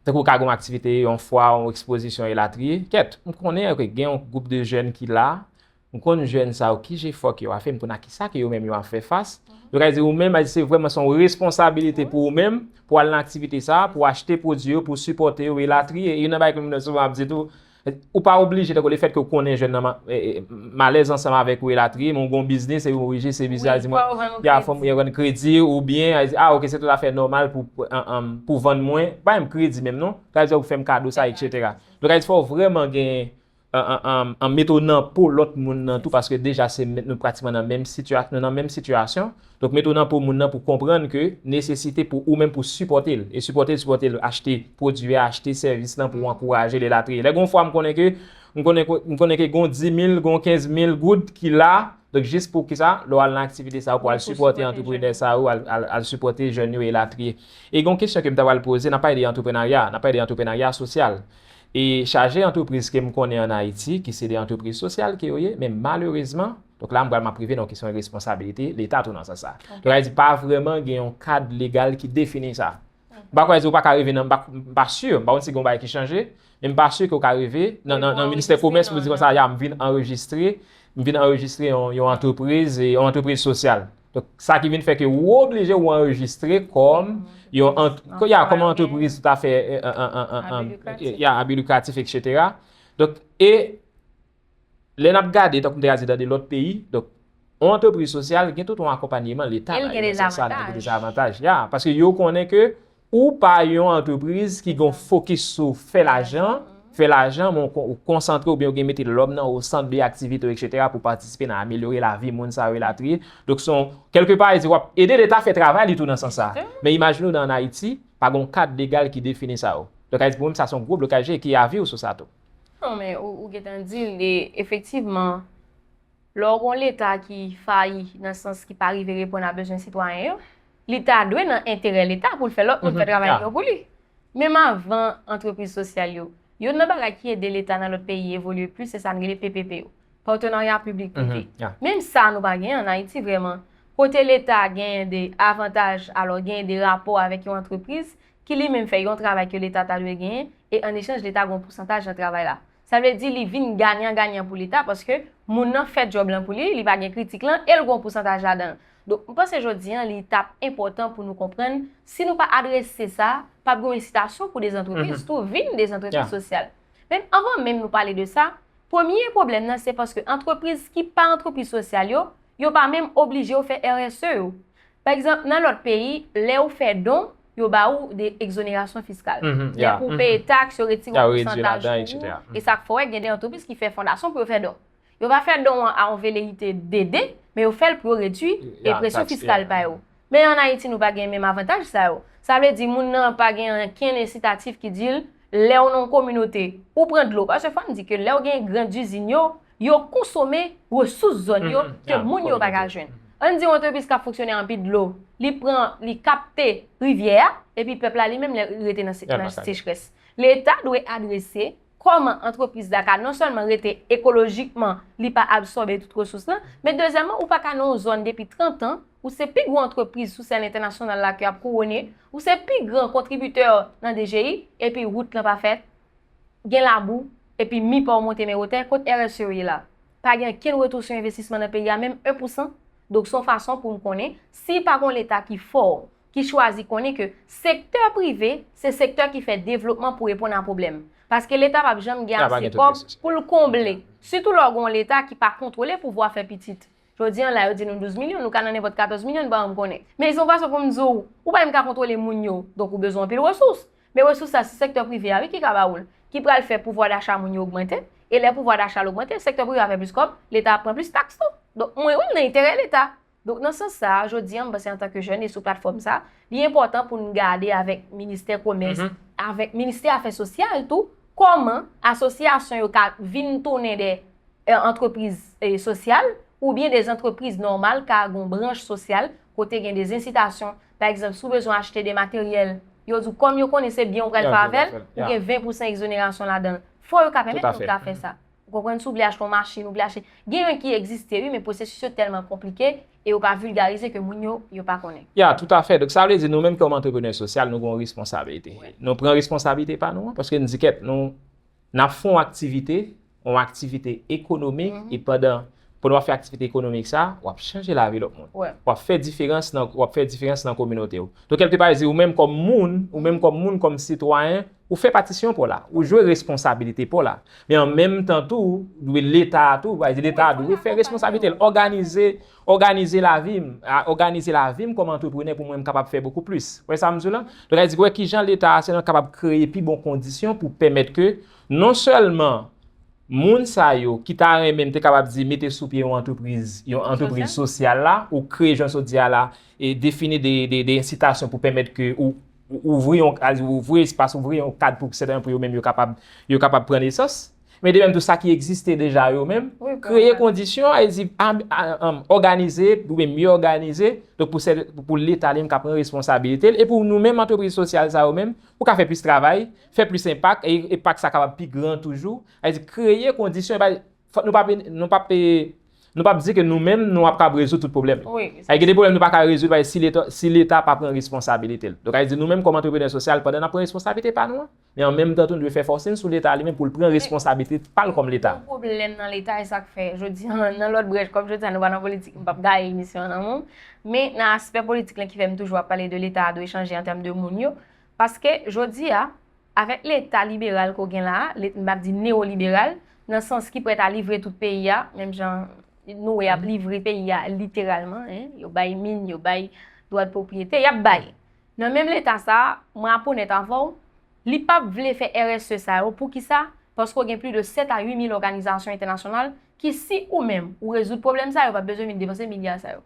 tankou w ka gen yon aktivite, yon fwa, yon ekspozisyon elatriye. Kèt, m konnen ke gen yon gwoup de jèn ki la, m konn jèn sa yo, ki jefò ke yo ap fè, m konn a kisa ke yo menm yo ap fè fas. Yo ka di ou menm, se vrèman se yon responsabilite pou ou menm, pou al nan aktivite sa, pou achte pwodui yo, pou sipòte yo, elatriye. E youn nan bagay ke m souvan ap di tou, ou pa oblije, tankou lefèt ke w konnen jèn nan ma- e- e- malèz ansanm avèk ou elatriye, men w gen yon biznis e ou oblije se biznis la di mwen, ya, fò m jwenn kredi oubyen, a di, ah, ok, se toutafè nòmal pou, pou, an- an- pou vann mwen, pa menm kredi menm non, sa vle di ou fè m kado sa, etsetera. Donk, sa vle di fò w vrèman gen an, an, an, an mete w nan po lòt moun nan tou, paske deja se nou pratikman nan menm sitiyasyon, nou nan menm sitiyasyon. Donk, mete w nan po moun nan pou konprann ke nesesite pou ou menm pou sipòte l. E sipòte l, sipòte l, achte pwodui a, achte sèvis lan pou w ankouraje l, elatriye. Lè gon fwa m konnen ke, m konnen, m konnen ke gon dis mil, gon kenz mil goud ki la, donk jis pou kisa, lè w al nan aktivite sa yo, pou al sipòte antreprenè sa yo, al, al, al sipòte jèn yo, elatriye. E gon kesyon ke m ta pral poze, n ap pale de antreprenarya, n ap pale de antreprenarya sosyal. E chaje antrepriz ke m konnen ann Ayiti, ki se de antrepriz sosyal ke yo ye, men malerezman, donk la m pral m ap rive nan kesyon responsabilite Leta tou nan sans sa. Donk sa vle di pa vrèman gen yon kad legal ki defini sa. M pa kwè di ou pa ka rive nan, m pa, m pa si, m pa konn si gen yon bagay ki chanje, men m pa si ke w ka rive nan, nan, nan ministè komès pou di konsa, ya, m vin anrejistre, m vin anrejistre yon, yon antrepriz, e yon antrepriz sosyal. Donk, sa ki vin fè ke ou oblije ou anrejistre kòm yon ant, ya, kòm yon antrepriz toutafè, e, e, e, e, e, ya, a bi likratif, etsetera. Donk, e lè n ap gade, tankou m te ka di, nan de lòt peyi, donk, yon antrepriz sosyal gen tout yon akonpanyeman Leta nan sa, li gen de zavantaj. Ya, paske yo konnen ke ou pa yon antrepriz ki gen fokis sou fè lajan, fè lajan, men ou konsantre oubyen ou gen mete lòm nan o sant de aktivite w, etsetera, pou patisipe nan amelyore lavi moun sa yo, elatriye. Donk, se yon, kèlkepa, e di w ap ede Leta fè travay li tou nan sans sa. Men imajine w nan ann Ayiti, pa gen yon kad legal ki defini sa yo. Donk, sa vle di pou mwen, sa se yon gwo blokaj ki avi w sou sa tou. Non, men ou, ou gentan di l, e efektivman, lè w gen yon Leta ki fayi nan sans ki pa rive reponn a bezwen sitwayen yo, li ta dwe nan enterè Leta pou l fè lòt moun fè travay yo pou li. Menm avan antrepriz sosyal yo, youn nan bagay ki ede Leta nan lòt peyi evolye plis, se sa n rele P P P yo, patenarya piblik prive. Menm sa nou pa genyen ann Ayiti vrèman. Kote Leta genyen de avantaj, alò genyen de rapò avèk yon antrepriz ki li menm fè yon travay ke Leta ta dwe genyen, e an echanj Leta gen yon pousantaj nan travay la. Sa vle di li vin ganyan ganyan pou Leta paske moun nan fè djòb lan pou li, li pa gen kritik lan e l gen yon pousantaj ladan l. Donk, m panse jodi a, li t ap enpòtan pou nou konprann, si nou pa adrese sa, p ap gen yon ensitasyon pou de zantrepriz tou vin de zantrepriz sosyal. Men anvan menm nou pale de sa, premye pwoblèm nan se paske antrepriz ki pa antrepriz sosyal yo, yo pa menm oblije yo fè R S E yo. Pa egzanp, nan lòt peyi, lè ou fè don, yo ba ou de egzonerasyon fiskal. Lè pou w peye taks, yo retire yon pousantaj pou ou. E sa k fè w wè gen de antrepriz ki fè fondasyon pou yo fè don. Yo pa fè don an a yon veleyite dede, men yo fè l pou yo redui e presyon fiskal pa yo. Men ann Ayiti, nou pa gen menm avantaj sa yo. Sa vle di moun nan pa gen ankenn ensitatif ki di l, lè w nan yon kominote, ou pran dlo. Paske fò n di ke lè w gen grandizin yo, yo konsome resous zòn yo ke moun yo pa ka jwenn. Ann di yon antrepriz k ap fonksyone anpi dlo, li pran, li kapte rivyè a, epi pèp la li menm li rete nan sechrès. Leta dwe adrese kòman antrepriz la ka non sèlman rete ekolojikman li pa absòbe tout resous lan, men dezyèmman, ou pa ka nan yon zòn depi trant an, ou se pi gwo antrepriz sou sèn entènasyonal la ke ap kouwone, ou se pi gran kontribitè nan D G I, epi wout lan pa fèt, gen labou, epi mi pa w monte men wotè, kot R S E yo ye la? Pa gen okenn retou sou envestisman nan peyi a, menm en pousan. Donk, se yon fason pou n konnen, si pa gen yon Leta ki fò, ki chwazi konnen ke sektè prive, se sektè ki fè devlopman pou reponn a pwoblèm. Paske Leta p ap janm gen ase kòb pou l konble. Sitou lè w gen yon Leta ki pa kontwole pouvwa fè pitit. Jodi a la, yo di nou douz milyon, nou ka nan nenpòt katòz milyon, nou pa janm konnen. Men se yon fason pou m di w, ou pa menm ka kontwole moun yo, donk ou bezwen anpil resous. Men resous sa, se sektè prive a, wi, ki ka ba ou l, ki pral fè pouvwa dacha moun yo ogmante. E lè pouvwa dacha l ogmante, sektè prive a fè plis kòb, Leta ap pran plis taks tou. Donk, mwen wè l nan enterè Leta. Donk, nan sans sa a, jodi a, m panse antanke jèn e sou platfòm sa, li enpòtan pou n gade avèk ministè komès, avèk ministè afè sosyal tou, kòman asosyasyon yo ka vin tounen de, e, antrepriz, e, sosyal oubyen de zantrepriz nòmal ka gen yon branch sosyal kote gen de ensitasyon. Pa egzanp, si w bezwen achte de materyèl, Yo di w, kòm yo konnen se byen ou pral Ya, fè ou avè l, pral fè l. ou Ya. Gen ven pou san egzonerasyon ladan l. Fò yo ka pèmèt Tout à nou fait. ka fè sa. Ou konprann, si w vle achte yon machin, ou vle achte. Gen yon ki egziste, wi, men pwosesis yo tèlman konplike e yo pa vilgarize ke moun yo, yo pa konnen. Ya, tout à fait. Donk, sa vle di nou menm kòm antreprenè sosyal, nou gen yon responsablite. Nou pran responsablite pa nou an, paske n di kèt, nou, n ap fè yon aktivite, yon aktivite ekonomik, e pandan, pandan w ap fè aktivite ekonomik sa, w ap chanje lavi lòt moun. Wè. W ap fè diferans nan, w ap fè diferans nan kominote w. Donk, kèlke pa di, ou menm kòm moun, ou menm kòm moun, kòm sitwayen, ou fè patisyon pou la, ou jwe responsabilite pou la. Men an menm tan tou, dwe Leta a tou, pa di Leta a dwe fè responsablite l, òganize, òganize lavi m, a, òganize lavi m kòm antreprenè pou mwen m kapab fè bokou plis. Ou wè sa m di w la? Donk, sa vle di, wè kijan Leta a se nan kapab kreye pi bon kondisyon pou pèmèt ke non sèlman moun sa yo ki ta renmen m te kapab di mete sou pye yon antrepriz, yon antrepriz sosyal la, ou kreye jan sot di a la, e defini de, de, de ensitasyon pou pèmèt ke ou, ou ouvri yon, ouvri espas, ouvri yon kad pou sèten pou yo menm yo kapab, yo kapab pran nesans. Men de menm tou sa ki egziste deja yo menm, Wi, kreye pran kondisyon, a di, a, a, a, òganize, oubyen mye òganize, donk pou, sè- pou Leta li menm ka pran responsabilite l, e pou nou menm antrepriz sosyal sa yo menm, pou ka fè plis travay, fè plis enpak, e enpak sa kapab pi gran toujou. A di, kreye kondisyon, e pa, fò, nou pa, nou pa, nou pa di ke nou menm, nou ap kab rezoud tout pwoblèm. Wi, Ay, gen de pwoblèm nou pa ka rezoud, si Leta, si Leta pa pran responsabilite l. Donk, ay di, nou menm kòm antreprenè sosyal, pandan n ap pran responsabilite pa nou an, men an menm tan tou, nou dwe fè fòse n sou Leta li menm pou l pran responsabilite pa l kòm Leta. Yon pwoblèm nan Leta, e sa k fè, jodi a, nan lòt branch, kòm jodi a, nou pa nan politik, m p ap gaye emisyon an nan men w, men nan aspè politik lan ki fè m toujou ap pale de Leta a dwe chanje an tèm de moun yo, paske jodi a, avèk Leta liberal ke w gen la a, le- m ap di newoliberal, nan sans ki prèt a livre tout peyi a, menm jan nou wè y ap livre peyi a literalman, en, yo bay min, yo bay dwa de pwopriyete, y ap bay. Nan menm Leta sa a, mwen ap onèt avè w, li p ap vle fè R S E sa yo. Poukisa? Paske w gen plis de sèt a uit mil òganizasyon entènasyonal ki, si ou menm, ou rezoud pwoblèm sa yo, pa bezwen vin depanse milya sa yo.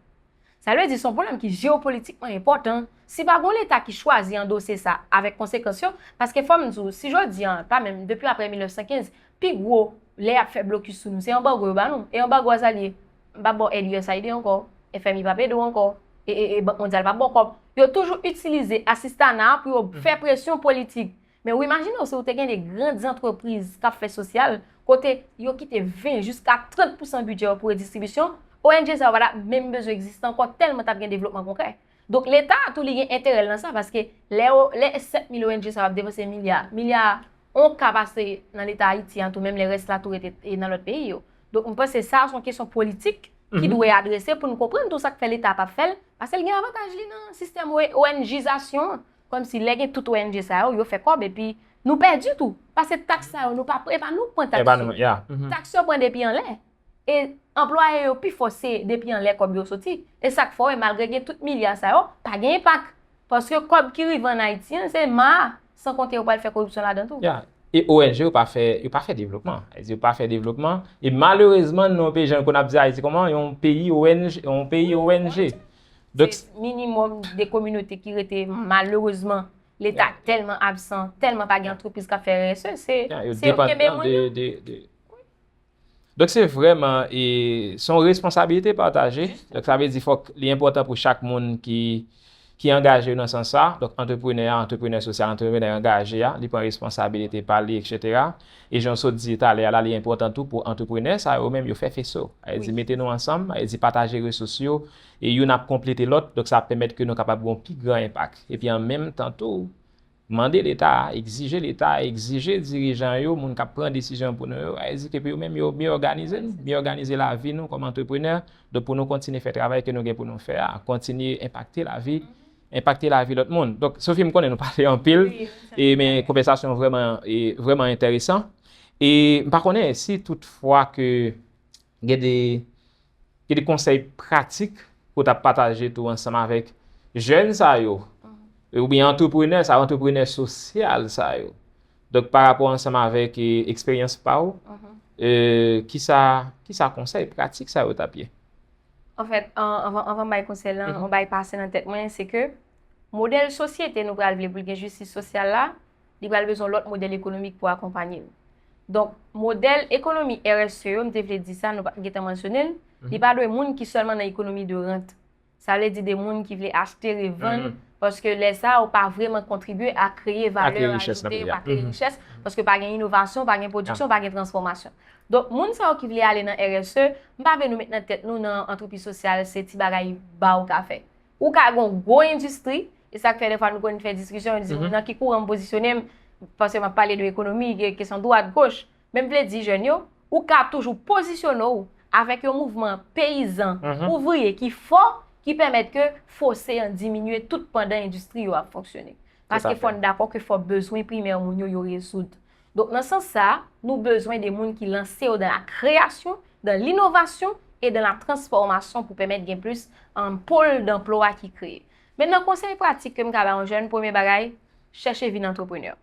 Sa vle di se yon pwoblèm ki jewopolitikman enpòtan. Si pa gen yon Leta ki chwazi andose sa avèk konsekans yo, paske fò m di w, si jodi a, pa menm, depi apre mil nèf san kenz, pi gwo, lè y ap fè blokis sou nou, se anbago yo ba nou. E anbago a sa l ye? M p ap ba w èd U S A I D ankò, F M I p ap ede w ankò, e, e, e Bank Mondyal p ap ba w kòb. Yo toujou itilize asistana a pou yo fè presyon politik. Men w imajine w si w te gen de gran antrepriz k ap fè sosyal, kote yo kite ven jiska trant pousan bidjè yo pou redistribisyon, O N G sa yo pa t ap menm bezwen egziste ankò, tèlman t ap gen devlopman konkrè. Donk, Leta a tou li gen enterè l nan sa, paske lè, yo- lè sèt mil O N G sa yo ap depanse milya, milya a, yon ka pase nan Leta Ayiti a tou, menm lè rès la tou rete e nan lòt peyi yo. Donk, m panse sa a se yon kesyon politik ki dwe adrese pou n konprann tou sa k fè Leta a p ap fè l, paske l gen avantaj li nan sistèm O N G izasyon an. Kòmsi lè gen tout O N G sa yo, yo fè kòb, epi nou pèdi tou. Paske taks sa yo, nou pa, e pa nou k pran E pa taks nou, yo. ya. Mhm. Taks yo pran depi anlè. E anplwaye yo pi fò se depi anlè kòb yo soti. E sa k fè w wè malgre gen tout milya sa yo, pa gen enpak. Paske kòb ki rive ann Ayiti an, se ma, san konte yo pral fè koripsyon ladan tou. Ya. E O N G yo pa fè, yo pa fè devlopman. Yo pa fè devlopman. E malerezman, nou yon peyi, jan nou konn ap di Ayiti, kòman, yon peyi O N G, yon peyi O N G. Donk, Se minimòm de kominote ki rete, malerezman, Leta tèlman absan, tèlman pa gen antrepriz k ap fè R S E, se, ya, yo se yo kenbe depandan moun de, yo. de, de. Donk, se vrèman, e, se yon responsablite pataje. Donk, sa vle di fòk li enpòtan pou chak moun ki, ki angaje yo nan sans sa. Donk, antreprenè a, antreprenè sosyal, antreprenè angaje a, li pran responsabilite pa li, etsetera. E jan w sot di talè a la, li enpòtan tou pou antreprenè sa yo menm yo fè feso. Sa vle di mete nou ansanm, sa vle di pataje resous yo, e youn ap konplete lòt, donk sa ap pèmèt ke nou kapab gen yon pi gran enpak. Epi an menm tan tou, mande Leta a, egzije Leta a, egzije dirijan yo, moun k ap pran desizyon pou nou yo, sa vle di ke pou yo menm yo mye òganize nou, mye òganize lavi nou kòm antreprenè, donk pou nou kontinye fè travay ke nou gen pou nou fè a, kontinye enpakte lavi, enpakte lavi lòt moun. Donk, Sophie, m konnen nou pale anpil, Wi, e, men konvèsasyon an vrèman, e, vrèman enteresan. E m pa konnen si toutfwa ke gen de, gen de konsèy pratik pou w ta pataje tou ansanm avèk jèn sa yo, oubyen antreprenè sa yo, antreprenè sosyal sa yo. Donk, pa rapò ansanm avèk, e, eksperyans pa w, e, kisa, kisa konsèy pratik sa yo t ap ye? Anfèt, an- anvan, anvan m bay konsèy lan, yon bagay pase nan tèt mwen, se ke modèl sosyete nou pral vle pou l gen jistis sosyal la, li pral bezwen lòt modèl ekonomik pou akonpanye l. Donk, modèl ekonomi R S E yo, m te vle di sa, nou pa t gentan mansyone l, li pa dwe moun ki sèlman nan ekonomi de rant. Sa vle di de moun ki vle achte, revann, Paske lè sa a, ou pa vrèman kontribye a kreye valè ajoute, ou pa kreye richès, paske pa gen inovasyon, pa gen pwodiksyon, pa gen transfòmasyon. Donk, moun sa yo ki vle ale nan R S E, m pa vle nou met nan tèt nou nan antrepriz sosyal, se ti bagay ba ou ka fè. Ou ka gen yon gwo endistri, e sa k fè defwa nou konn fè diskisyon, nou di, nan ki kouran m pozisyone m, paske m ap pale de ekonomi, kesyon dwat, goch. Men m vle di jèn yo, ou ka toujou pozisyone w avèk yon mouvman peyizan, ouvriye ki fò, ki pèmèt ke fose an diminye tout pandan endistri yo ap fonksyone. Paske fò n dakò ke fò bezwen primè moun yo, yo rezoud. Donk, nan sans sa, nou bezwen de moun ki lanse yo dans la création, dans l'innovation et dans la transformation pou pèmèt gen plis, um, pòl danplwa ki kreye. Mentnan, konsèy pratik ke m ka ba yon jèn, premye bagay, chèche vin antreprenè.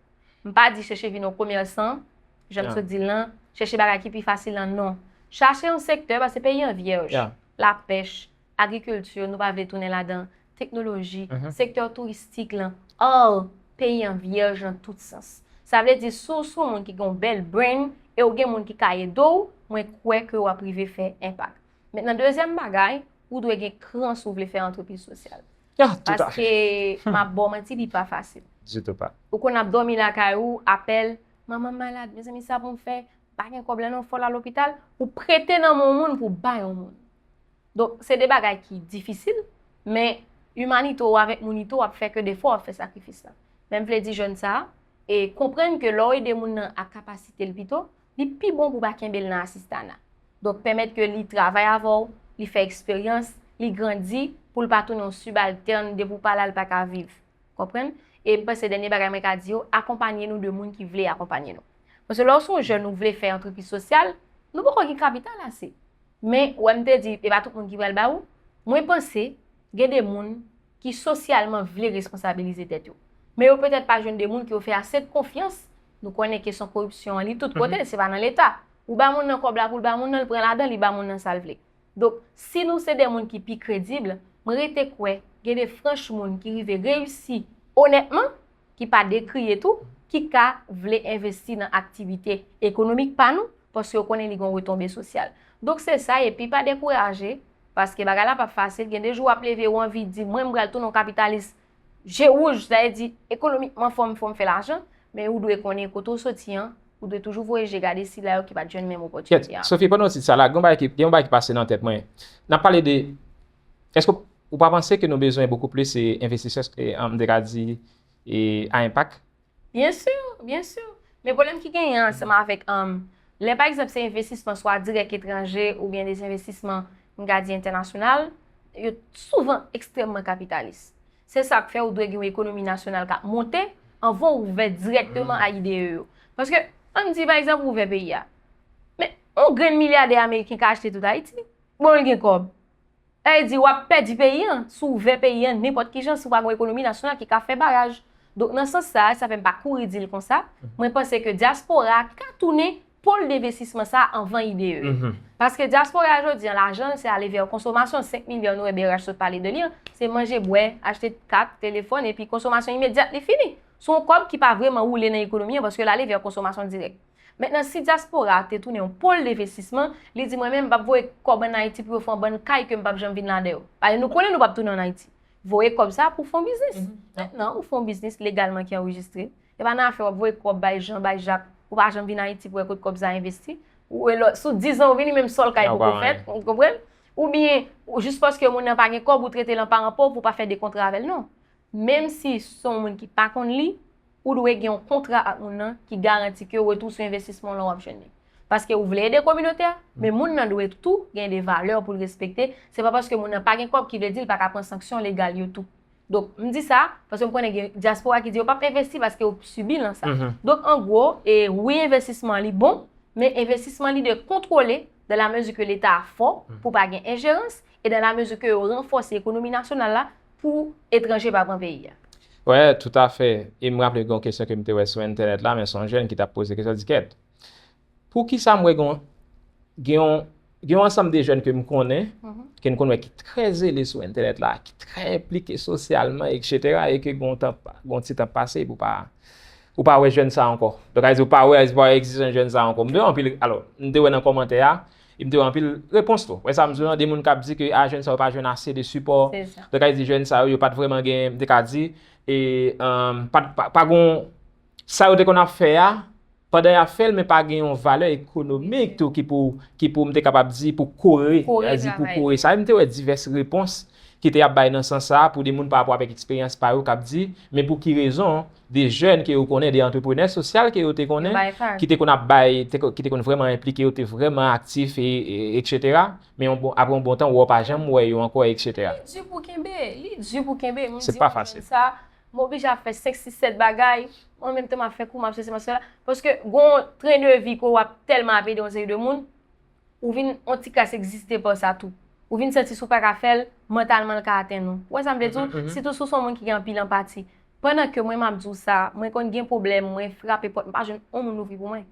M pa di chèche vin yon komèsan, jan m sot di l lan, chèche bagay ki pi fasil lan, non. Chache yon sektè, paske peyi an vyèj. Lapèch, agrikilti, nou pa vle tounen ladan, teknoloji, sektè touristik lan, all, peyi an vyèj nan tout sans. Sa vle di, si w se yon moun ki gen yon bèl brain e w gen moun ki ka ede w, mwen kwè ke w ap rive fè enpak. Mentnan, dezyèm bagay, ou dwe gen kran si w vle fè antrepriz sosyal. Paske, m ap ba w manti, li pa fasil. Ou konn ap dòmi lakay ou, apèl, manman m malad, mezanmi, sa pou m fè, pa gen kòb la non, fò l al lopital, ou prete nan men yon moun pou w bay yon moun. Donk, se de bagay ki difisil, men imanite w avèk mounite w ap fè ke defwa w ap fè sakrifis la. Men m vle di jèn sa a, e konprann ke lè w ede moun nan ak kapasite l pito, li pi bon pou w pa kenbe l nan asistana. Donk, pèmèt ke li travay avè w, li fè eksperyans, li grandi, pou l pa tounen yon sibaltèn, depi w pa la, l pa ka viv. Konprann? E m panse dènye bagay mwen ka di yo, akonpanye nou de moun ki vle akonpanye nou. Paske lè w se yon jèn ou vle fè antrepriz sosyal, nou poko gen kapital ase. Men, ou wè m te di, e pa tout moun ki pral ba ou. Mwen panse, gen de moun ki sosyalman vle responsabilize tèt yo. Men yo petèt pa jwenn de moun ki yo fè ase de konfyans. Nou konnen kesyon koripsyon an, li tout kote, se pa nan Leta. Ou ba moun nan kòb la pou l ba moun nan, l pran ladan, li ba moun nan sa l vle. Donk, si nou se de moun ki pi kredib, mwen rete kwè, gen de franch moun ki rive reyisi onètman, ki pa dekriye tou, ki ka vle envesti nan aktivite ekonomik pa nou, paske yo konnen li gen yon retonbe sosyal. Donk, se sa, epi pa dekouraje, paske bagay la p ap fasil, gen de jou w ap leve, ou anvi di, mwen, m pral tounen yon kapitalis, je wouj, sa vle di, ekonomikman, fò m, fò m fè lajan, men ou dwe konnen kote w soti an, ou dwe toujou voye je gade sila yo ki pa t jwenn menm opòtinite a. Sophie, pandan w di sa la, gen yon bagay ki, gen yon bagay ki pase nan tèt mwen. N ap pale de, èske ou pa panse ke nou bezwen bokou plis, e, envestisè, e, m te ka di, e, a enpak? Byen si, byen si. Men pwoblèm ki genyen ansanm avèk, um, lè pa egzanp se envestisman swa dirèk etranje oubyen de envestisman, m ka di entènasyonal, yo souvan ekstrèmman kapitalis. Se sa k fè ou dwe gen yon ekonomi nasyonal k ap monte anvan ou ouvè dirèkteman a I D E yo. Paske, ann di pa egzanp ou ouvè peyi a. Men, yon grenn milyadè ameriken ka achte tout Ayiti. Bon, l gen kòb. Sa vle di w ap pèdi peyi an, si w ouvè peyi an nenpòt ki jan, si w pa gen yon ekonomi nasyonal ki ka fè baraj. Donk, nan sans sa, sa fè m pa kouri di l konsa, mwen panse ke dyaspora a ka tounen pòl denvestisman sa a anvan I D E yo. Paske dyaspora a jodi an, lajan l se ale vè konsomasyon, senk milyon nou wè B R H sot pale de li an, se manje, bwè, achte kat, telefòn, epi konsomasyon imedyat li fini. Se yon kòb ki pa vrèman woule nan ekonomi an, paske l ale vè konsomasyon dirèk. Mentnan, si dyaspora a te tounen yon pòl denvestisman, li di, mwen menm, m p ap voye kòb ann Ayiti pou yo fè yon bann kay ke m p ap janm vin ladan yo. Paske nou konnen nou p ap tounen ann Ayiti. Voye kòb sa a pou w fè yon biznis. Mentnan, ou fè yon biznis legalman ki anrejistre. E pa nan afè w ap voye kòb bay Jan, bay Jak, ou pa janm vin Ayiti pou wè kot kòb sa a envesti. Ou, e lò, sou diz an ou vini, menm sòl kay poko fèt, ou konprann? Oubyen, ou, jis paske moun nan pa gen kòb, ou trete l an paran pòv, ou pa fè de kontra avè l, non. Menm si se yon moun ki pa konn li, ou dwe gen yon kontra ak moun nan ki garanti ke retou sou envestisman w lan w ap jwenn li. Paske ou vle ede kominote a, men moun nan dwe tou gen de valè pou l respekte. Se pa paske moun nan pa gen kòb ki vle di l pa ka pran sanksyon legal yo tou. Donk, m di sa, paske m konnen gen dyaspora ki di yo p ap envesti paske yo sibi lan sa. Donk, an gwo, e wi, envestisman an li bon, men envestisman li dwe kontwole dans la mesure que Leta a fò pou pa gen enjerans e dans la mesure que yo ranfòse ekonomi nasyonal la pou etranje pa pran peyi a. Wè, toutafè. E m raple gen yon kesyon ke m te wè sou entènèt la, men se yon jèn ki t ap poze kesyon, di, kèt, poukisa m wè gen, gen yon, gen yon ansanm de jèn ke m konnen, ke n konn wè ki trè zele sou entènèt la, ki trè enplike sosyalman, etsetera, e ke gen yon tan, gen yon ti tan pase, epi w pa, ou pa wè jèn sa ankò. Donk, sa vle di, ou pa wè, ou pa wè egzistans jèn sa ankò. M te wè anpil, alò, m te wè nan kòmantè a, E m te wè anpil repons tou. Wè sa m di w lan, de moun k ap di ke a jèn sa yo pa jwenn ase de sipò. Donk, a di jèn sa yo, yo pa t vrèman gen, m te ka di, e, um, pa, pa, pa gon, sa yo te konn ap fè a, pandan y ap fè l, men pa gen yon valè ekonomik tou ki pou, ki pou m te kapab di pou kore, pou kore sa. E m te wè divès repons ki te ap bay nan sans sa a pou de moun pa rapò avèk eksperyans pa yo k ap di, men pou ki rezon de jèn ke yo konnen, de antreprenè sosyal ke yo te konnen, ki te konn ap bay, te, ki te konn vrèman enplike yo, te vrèman aktif, e, e, etsetera. Men yon bon, apre yon bon tan, ou pa janm wè yo ankò, etsetera. Li di pou kenbe, li di pou kenbe. M di mwen, jèn sa, m oblije ap fè senk, sis, sèt bagay, an menm tan m ap fè kou, m ap sesi, m ap sela. Paske gon tren de vi ke w ap tèlman ap ede yon seri de moun, ou vin yon ti kras egziste pa sa tou. Ou vin santi si w pa ka fè l, mantalman l ka atenn ou. Ou wè sa m vle di w? Sitou si w se yon moun ki gen anpil anpati. Pandan ke mwen m ap di w sa, mwen konn gen pwoblèm, mwen frape pòt, m pa jwenn yon moun louvri pou mwen.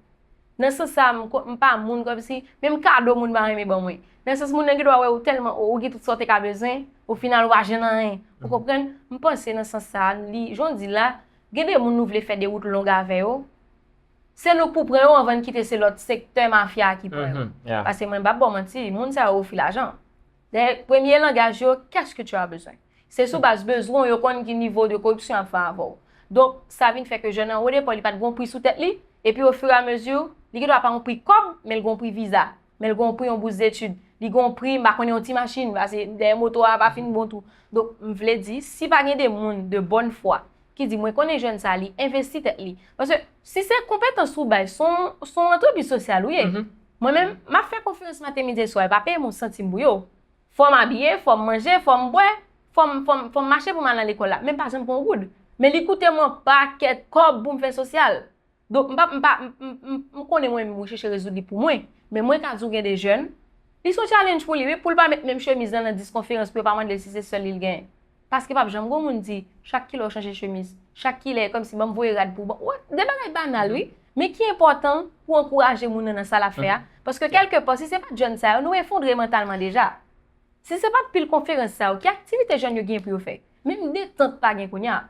Nan sans sa, m ko- m pa moun kòmsi, menm kado moun pa renmen ban mwen. Nan sans moun nan gen dwa wè ou tèlman, ou gen tout sa w te ka bezwen, o final ou pa jwenn anyen. Ou konprann? M panse nan sans sa, li, jan w di la, gen de moun nou vle fè de wout long avè yo, se nou k pou pran yo anvan n kite se lòt sektè mafya a ki pran yo. Paske mwen m p ap ba w manti, moun sa yo ofi lajan. Dayè, premye langaj yo, qu'est-ce que tu as besoin? Se sou baz bezwen w yo konn ki nivo de koripsyon y ap fè avè w. Donk, sa vin fè ke jèn nan, odepa, li pa t gon pri sou tèt li, epi ofiramezi, li gen dwa pa yon pri kòb, men l gon pri viza, men l gon pri yon bous detid, li gon pri, m pa konnen, yon ti machin, paske dèyè moto a pa fin bon tou. Donk, m vle di, si pa gen de moun de bòn fwa ki di, mwen konnen jèn sa, li envesti tèt li. Paske si se konpetans ou bay, se yon, se yon antrepriz sosyal ou ye. Mwen menm, m ap fè konferans maten, midi e swa, yo pa peye m yon santim pou yo. Fò m abiye, fò m manje, fò m bwè, fò m, fò m, fò m mache pou m al nan lekòl la. Men m pa janm pran yon goud. Men li koute m yon pakèt kòb pou m fè sosyal. Donk, m pa, m pa, m, m, m, m konnen mwen menm, mwen chèche rezoud li pou mwen. Men mwen ka di w gen de jèn, li se yon challenge pou li, wi, pou l pa met menm chemiz lan nan dis konferans, pou yo pa mande l si se sèl li l genyen. Paske p ap janm gon moun di, chak kilè w chanje chemiz, chak kilè, kòmsi ban m voye rad pou w, ban, wè, de bagay banal, wi, men ki enpòtan pou ankouraje moun nan nan sa l ap fè a. Paske kèlkepa, si se pa t jèn sa yo, nou efondre mantalman deja. Si se pa t pil konferans sa yo, ki aktivite jèn yo gen pou yo fè? Menm detant pa gen kounye a.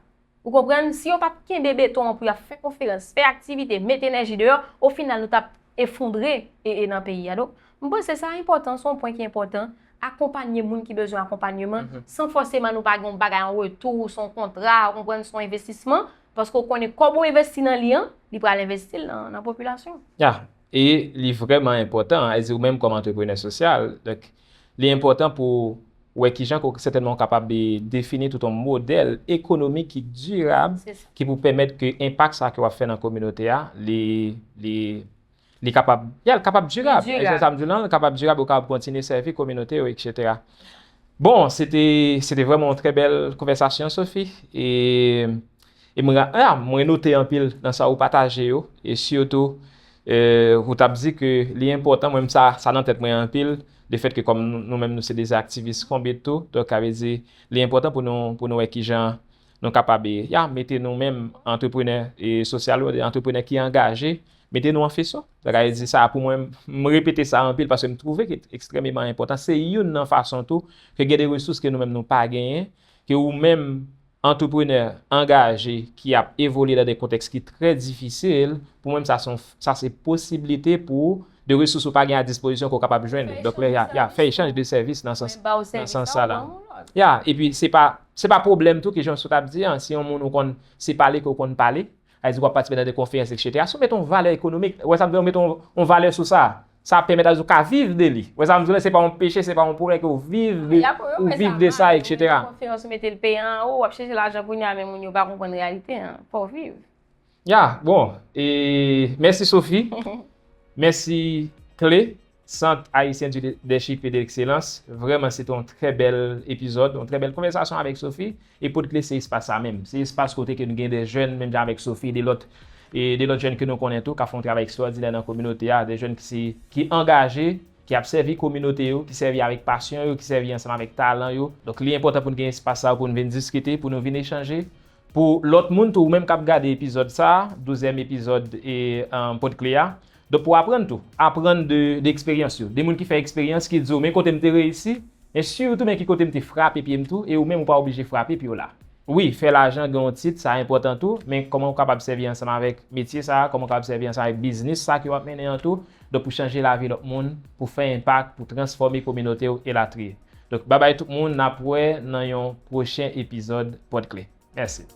Ou konprann? Si yo pa t kenbe beton an pou y ap fè konferans, fè aktivite, met enèji deyò, o final nou t ap efondre e, e nan peyi a. Donk, m panse sa enpòtan, se yon pwen ki enpòtan. Akonpanye moun ki bezwen akonpanyeman, san fòseman nou pa gen yon bagay an retou, se yon kontra, ou konprann, se yon envestisman, paske w konnen kòb ou envesti nan li an, li pral envesti l nan, nan popilasyon. Ya, e li vrèman enpòtan, a di ou menm kòm antreprenè sosyal, donk, li enpòtan pou wè kijan ke sètènman w kapab, e, defini tout yon modèl ekonomik ki dirab, ki pou pèmèt ke enpak sa ke w ap fè nan kominote a, li, li, li kapab, ya, li kapab dirab. Li dirab. E se sa m di w lan, li kapab dirab, ou kapab kontinye sèvi kominote w, etsetera. Bon, se te, se te vrèman yon trè bèl konvèsasyon, Sophie. E, e mwen, a, mwen note anpil nan sa ou pataje yo. E sitou, e, ou t ap di ke li enpòtan, mwen menm sa, sa nan tèt mwen anpil, lefètke kòm nou, nou menm nou se de aktivis konbit tou, donk sa vle di, li enpòtan pou nou, pou nou wè kijan nou kapab, e, ya, mete nou menm antreprenè, e, sosyal yo, antreprenè ki angaje, mete nou an feso. Donk sa vle di sa, pou mwen, m repete sa anpil paske m twouve ke ekstrèmeman enpòtan. Se youn nan fason tou ke gen de resous ke nou menm nou pa genyen, ke ou menm antreprenè angaje ki ap evolye nan de kontèks ki trè difisil, pou mwen sa se yon, sa se posiblite pou de resous ou pa gen a dispozisyon ke w kapab jwenn. Donk lè ya, ya fè echanj de sèvis nan sans, nan sans sa la. Ya, epi se pa, se pa pwoblèm tou ke jan w sot ap di an, si yon moun ou konn, se pale ke w konn pale, a di w ap patisipe nan de konferans, etsetera. Si w mete yon valè ekonomik, wè sa m di w, mete yon, yon valè sou sa. Sa ap pèmèt a di w ka viv de li. Wè sa m di w la, se pa yon peche, se pa yon pwoblèm ke w viv de, ou viv de sa, etsetera. Konferans ou mete l peyan, ou w ap chèche lajan kounye a, men moun yo pa konprann reyalite an. Fò w viv. Ya, bon, e mèsi Sophie. Mèsi Kle, Sant Ayisyen di Leadership e de Ekselans. Vrèman, se te yon trè bèl epizòd, yon trè bèl konvèsasyon avèk Sophie. E Podkle se espas sa menm. Se espas kote ke nou gen de jèn, menm jan avèk Sophie, de lòt, e de lòt jèn ke nou konnen tou, k ap fè yon travay ekstwòdinè nan kominote a, de jèn ki se, ki angaje, ki ap sèvi kominote yo, ki sèvi avèk pasyon yo, ki sèvi ansanm avèk talan yo. Donk, li enpòtan pou n gen espas sa yo, pou n vin diskite, pou nou vin echanje. Pou lòt moun tou, ou menm k ap gade epizòd sa, douzyèm epizòd e, um, Podkle a. Donk, pou aprann tou, aprann de, de eksperyans yo. De moun ki fè eksperyans, ki di w, men kote m te reyisi, men sitou, men ki kote m te frape pye m tou, e ou menm ou pa oblije frape pye w la. Wi, fè lajan, gen yon tit, sa enpòtan tou, men kòman w kapab sèvi ansanm avèk metye sa a, kòman w kapab sèvi ansanm avèk biznis sa a ke w ap mennen an tou, donk pou chanje lavi lòt moun, pou fè enpak, pou transfòme kominote w elatriye. Donk, babay tout moun, n ap wè nan yon pwochen epizòd Pòdkle. Mèsi.